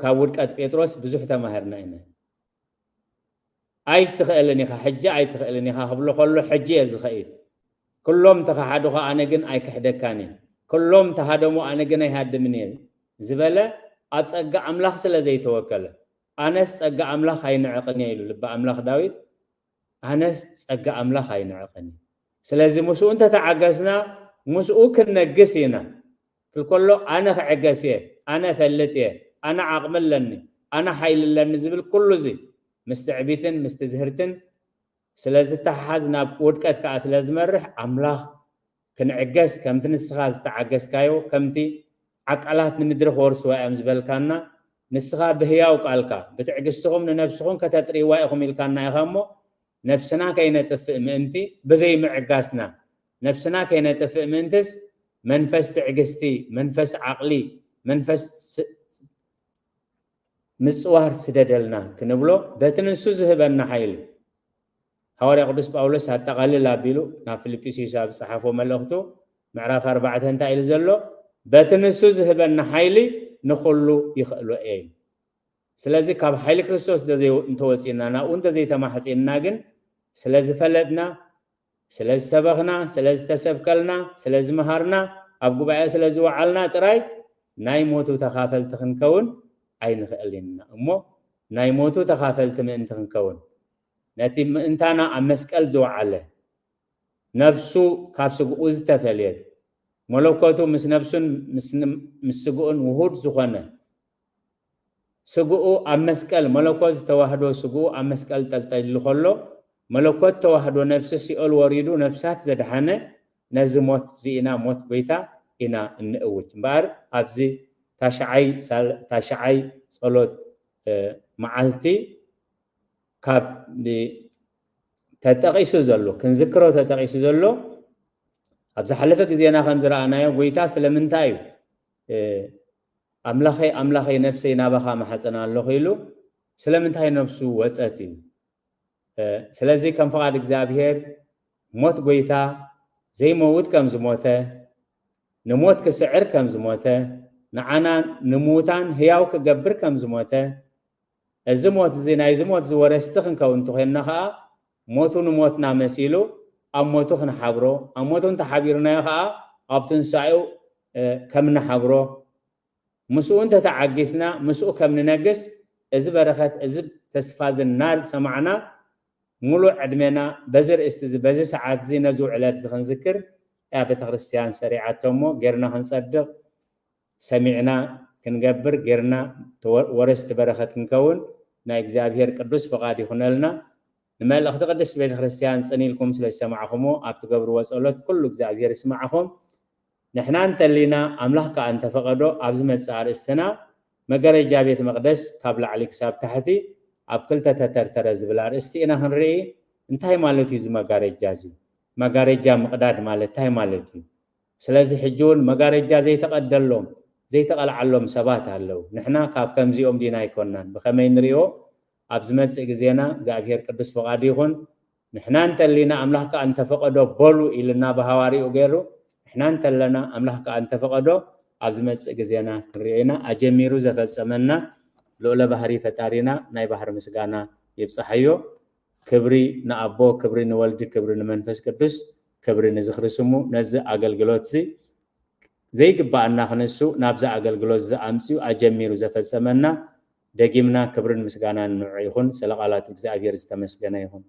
ካብ ውድቀት ጴጥሮስ ብዙሕ ተማህርና ኢና። ኣይትኽእልን ኢኻ ሕጂ ኣይትኽእልን ኢኻ ክብሎ ከሎ ሕጂ እየ ዝኸይድ። ኩሎም ተኸሓድኹ ኣነ ግን ኣይክሕደካን እየ። ኩሎም ተሃደሙ ኣነ ግን ኣይሃድምን እየ ዝበለ ኣብ ጸጋ ኣምላኽ ስለ ዘይተወከለ ኣነስ ጸጋ ኣምላኽ ኣይንዕቕን እየ ኢሉ ልቢ ኣምላኽ ዳዊት ኣነስ ጸጋ ኣምላኽ ኣይንዕቕን እየ። ስለዚ ምስኡ እንተተዓገስና ምስኡ ክንነግስ ኢና። ክልከሎ ኣነ ክዕገስ እየ፣ ኣነ እፈልጥ እየ፣ ኣነ ዓቕሚ ኣለኒ፣ ኣነ ሓይሊ ኣለኒ ዝብል ኩሉ እዚ ምስ ትዕቢትን ምስ ትዝህርትን ስለ ዝተሓሓዝ ናብ ውድቀት ከዓ ስለ ዝመርሕ ኣምላኽ ክንዕገስ ከምቲ ንስኻ ዝተዓገስካዮ ከምቲ ዓቃላት ንምድሪ ክወርስዋ እዮም ዝበልካና ንስኻ ብህያው ቃልካ ብትዕግስትኹም ንነብስኹም ከተጥርይዋ ኢኹም ኢልካና ኢኻ እሞ ነብስና ከይነጥፍእ ምእንቲ ብዘይምዕጋስና ነብስና ከይነጥፍእ ምእንትስ መንፈስ ትዕግስቲ መንፈስ ዓቕሊ መንፈስ ምጽዋር ስደደልና ክንብሎ በቲ ንሱ ዝህበና ሓይሊ ሃዋርያ ቅዱስ ጳውሎስ ኣጠቓልል ኣቢሉ ናብ ፊልጵስዩስ ኣብ ዝጸሓፎ መልእኽቱ ምዕራፍ ኣርባዕተ እንታይ ኢሉ ዘሎ በቲ ንሱ ዝህበና ሓይሊ ንኹሉ ይኽእሎ እየ ስለዚ ካብ ሓይሊ ክርስቶስ እንተወፂእና ናብኡ እንተዘይተማሕፂንና ግን ስለ ዝፈለጥና ስለ ዝሰበኽና ስለ ዝተሰብከልና ስለ ዝመሃርና ኣብ ጉባኤ ስለ ዝወዓልና ጥራይ ናይ ሞቱ ተኻፈልቲ ክንከውን ኣይንኽእል ኢና እሞ ናይ ሞቱ ተኻፈልቲ ምእንቲ ክንከውን ነቲ ምእንታና ኣብ መስቀል ዝወዓለ ነብሱ ካብ ስግኡ ዝተፈልየት መለኮቱ ምስ ነብሱን ምስ ስግኡን ውሁድ ዝኾነ ስግኡ ኣብ መስቀል መለኮት ዝተዋህዶ ስግኡ ኣብ መስቀል ጠልጠሉ ከሎ መለኮት ተዋህዶ ነብሲ ሲኦል ወሪዱ ነብሳት ዘድሓነ ነዚ ሞት እዚ ኢና ሞት ጎይታ ኢና እንእውጅ እምበኣር ኣብዚ ታሽዓይ ጸሎት መዓልቲ ካብ ተጠቂሱ ዘሎ ክንዝክሮ ተጠቂሱ ዘሎ ኣብ ዝሓለፈ ግዜና ከም ዝረኣናዮ ጎይታ ስለምንታይ እዩ ኣምላኸይ ኣምላኸይ ነብሰይ ናባኻ ማሕፀን ኣለኹ ኢሉ ስለምንታይ ነብሱ ወፀት እዩ ስለዚ ከም ፍቓድ እግዚኣብሔር ሞት ጎይታ ዘይመውት ከም ዝሞተ ንሞት ክስዕር ከም ዝሞተ ንዓና ንምውታን ህያው ክገብር ከም ዝሞተ እዚ ሞት እዚ ናይዚ ሞት ዝወረስቲ ክንከውን እንተኮንና ከዓ ሞቱ ንሞትና መሲሉ ኣብ ሞቱ ክንሓብሮ ኣብ ሞቱ እንተሓቢርናዮ ከዓ ኣብ ትንሳኤኡ ከም ንሓብሮ ምስኡ እንተተዓጊስና ምስኡ ከም ንነግስ እዚ በረኸት እዚ ተስፋ እዚ እናሰማዕና ሙሉእ ዕድሜና በዚ ርእስቲ እዚ በዚ ሰዓት እዚ ነዚ ውዕለት እዚ ክንዝክር እያ ቤተክርስትያን ሰሪዓቶ እሞ ጌርና ክንፀድቕ ሰሚዕና ክንገብር ጌርና ወረስቲ በረኸት ክንከውን ናይ እግዚኣብሔር ቅዱስ ፍቓድ ይኹነልና። ንመልእኽቲ ቅድስት ቤተክርስትያን ጽን ኢልኩም ስለ ዝሰማዕኹሞ ኣብ ትገብርዎ ጸሎት ኩሉ እግዚኣብሔር ይስማዕኹም። ንሕና እንተሊና ኣምላኽ ከኣ እንተፈቐዶ ኣብ ዝመጽእ ኣርእስትና መጋረጃ ቤት መቕደስ ካብ ላዕሊ ክሳብ ታሕቲ ኣብ ክልተ ተተርተረ ዝብል ኣርእስቲ ኢና ክንርኢ። እንታይ ማለት እዩ እዚ መጋረጃ እዚ? መጋረጃ ምቕዳድ ማለት እንታይ ማለት እዩ? ስለዚ ሕጂ እውን መጋረጃ ዘይተቐደሎም ዘይተቐልዓሎም ሰባት ኣለዉ። ንሕና ካብ ከምዚኦም ዲና ኣይኮናን። ብኸመይ ንሪኦ? ኣብ ዝመጽእ ግዜና እግዚኣብሔር ቅዱስ ፍቓዱ ይኹን። ንሕና እንተሊና ኣምላኽ ከኣ እንተፈቐዶ በሉ ኢልና ብሃዋርኡ ገይሩ ንሕና እንተለና ኣምላኽ ከኣ እንተፈቐዶ ኣብ ዝመጽእ ግዜና ክንሪኦ ኢና። ኣጀሚሩ ዘፈጸመና ልዑለ ባህሪ ፈጣሪና ናይ ባህሪ ምስጋና ይብጽሓዮ። ክብሪ ንኣቦ፣ ክብሪ ንወልዲ፣ ክብሪ ንመንፈስ ቅዱስ፣ ክብሪ ንዝኽሪ ስሙ። ነዚ ኣገልግሎት እዚ ዘይግባኣና ክንሱ ናብዚ ኣገልግሎት እዚ ኣምፅኡ ኣጀሚሩ ዘፈጸመና ደጊምና ክብርን ምስጋናን ንዑ ይኹን። ስለ ቃላቱ እግዚኣብሔር ዝተመስገነ ይኹን።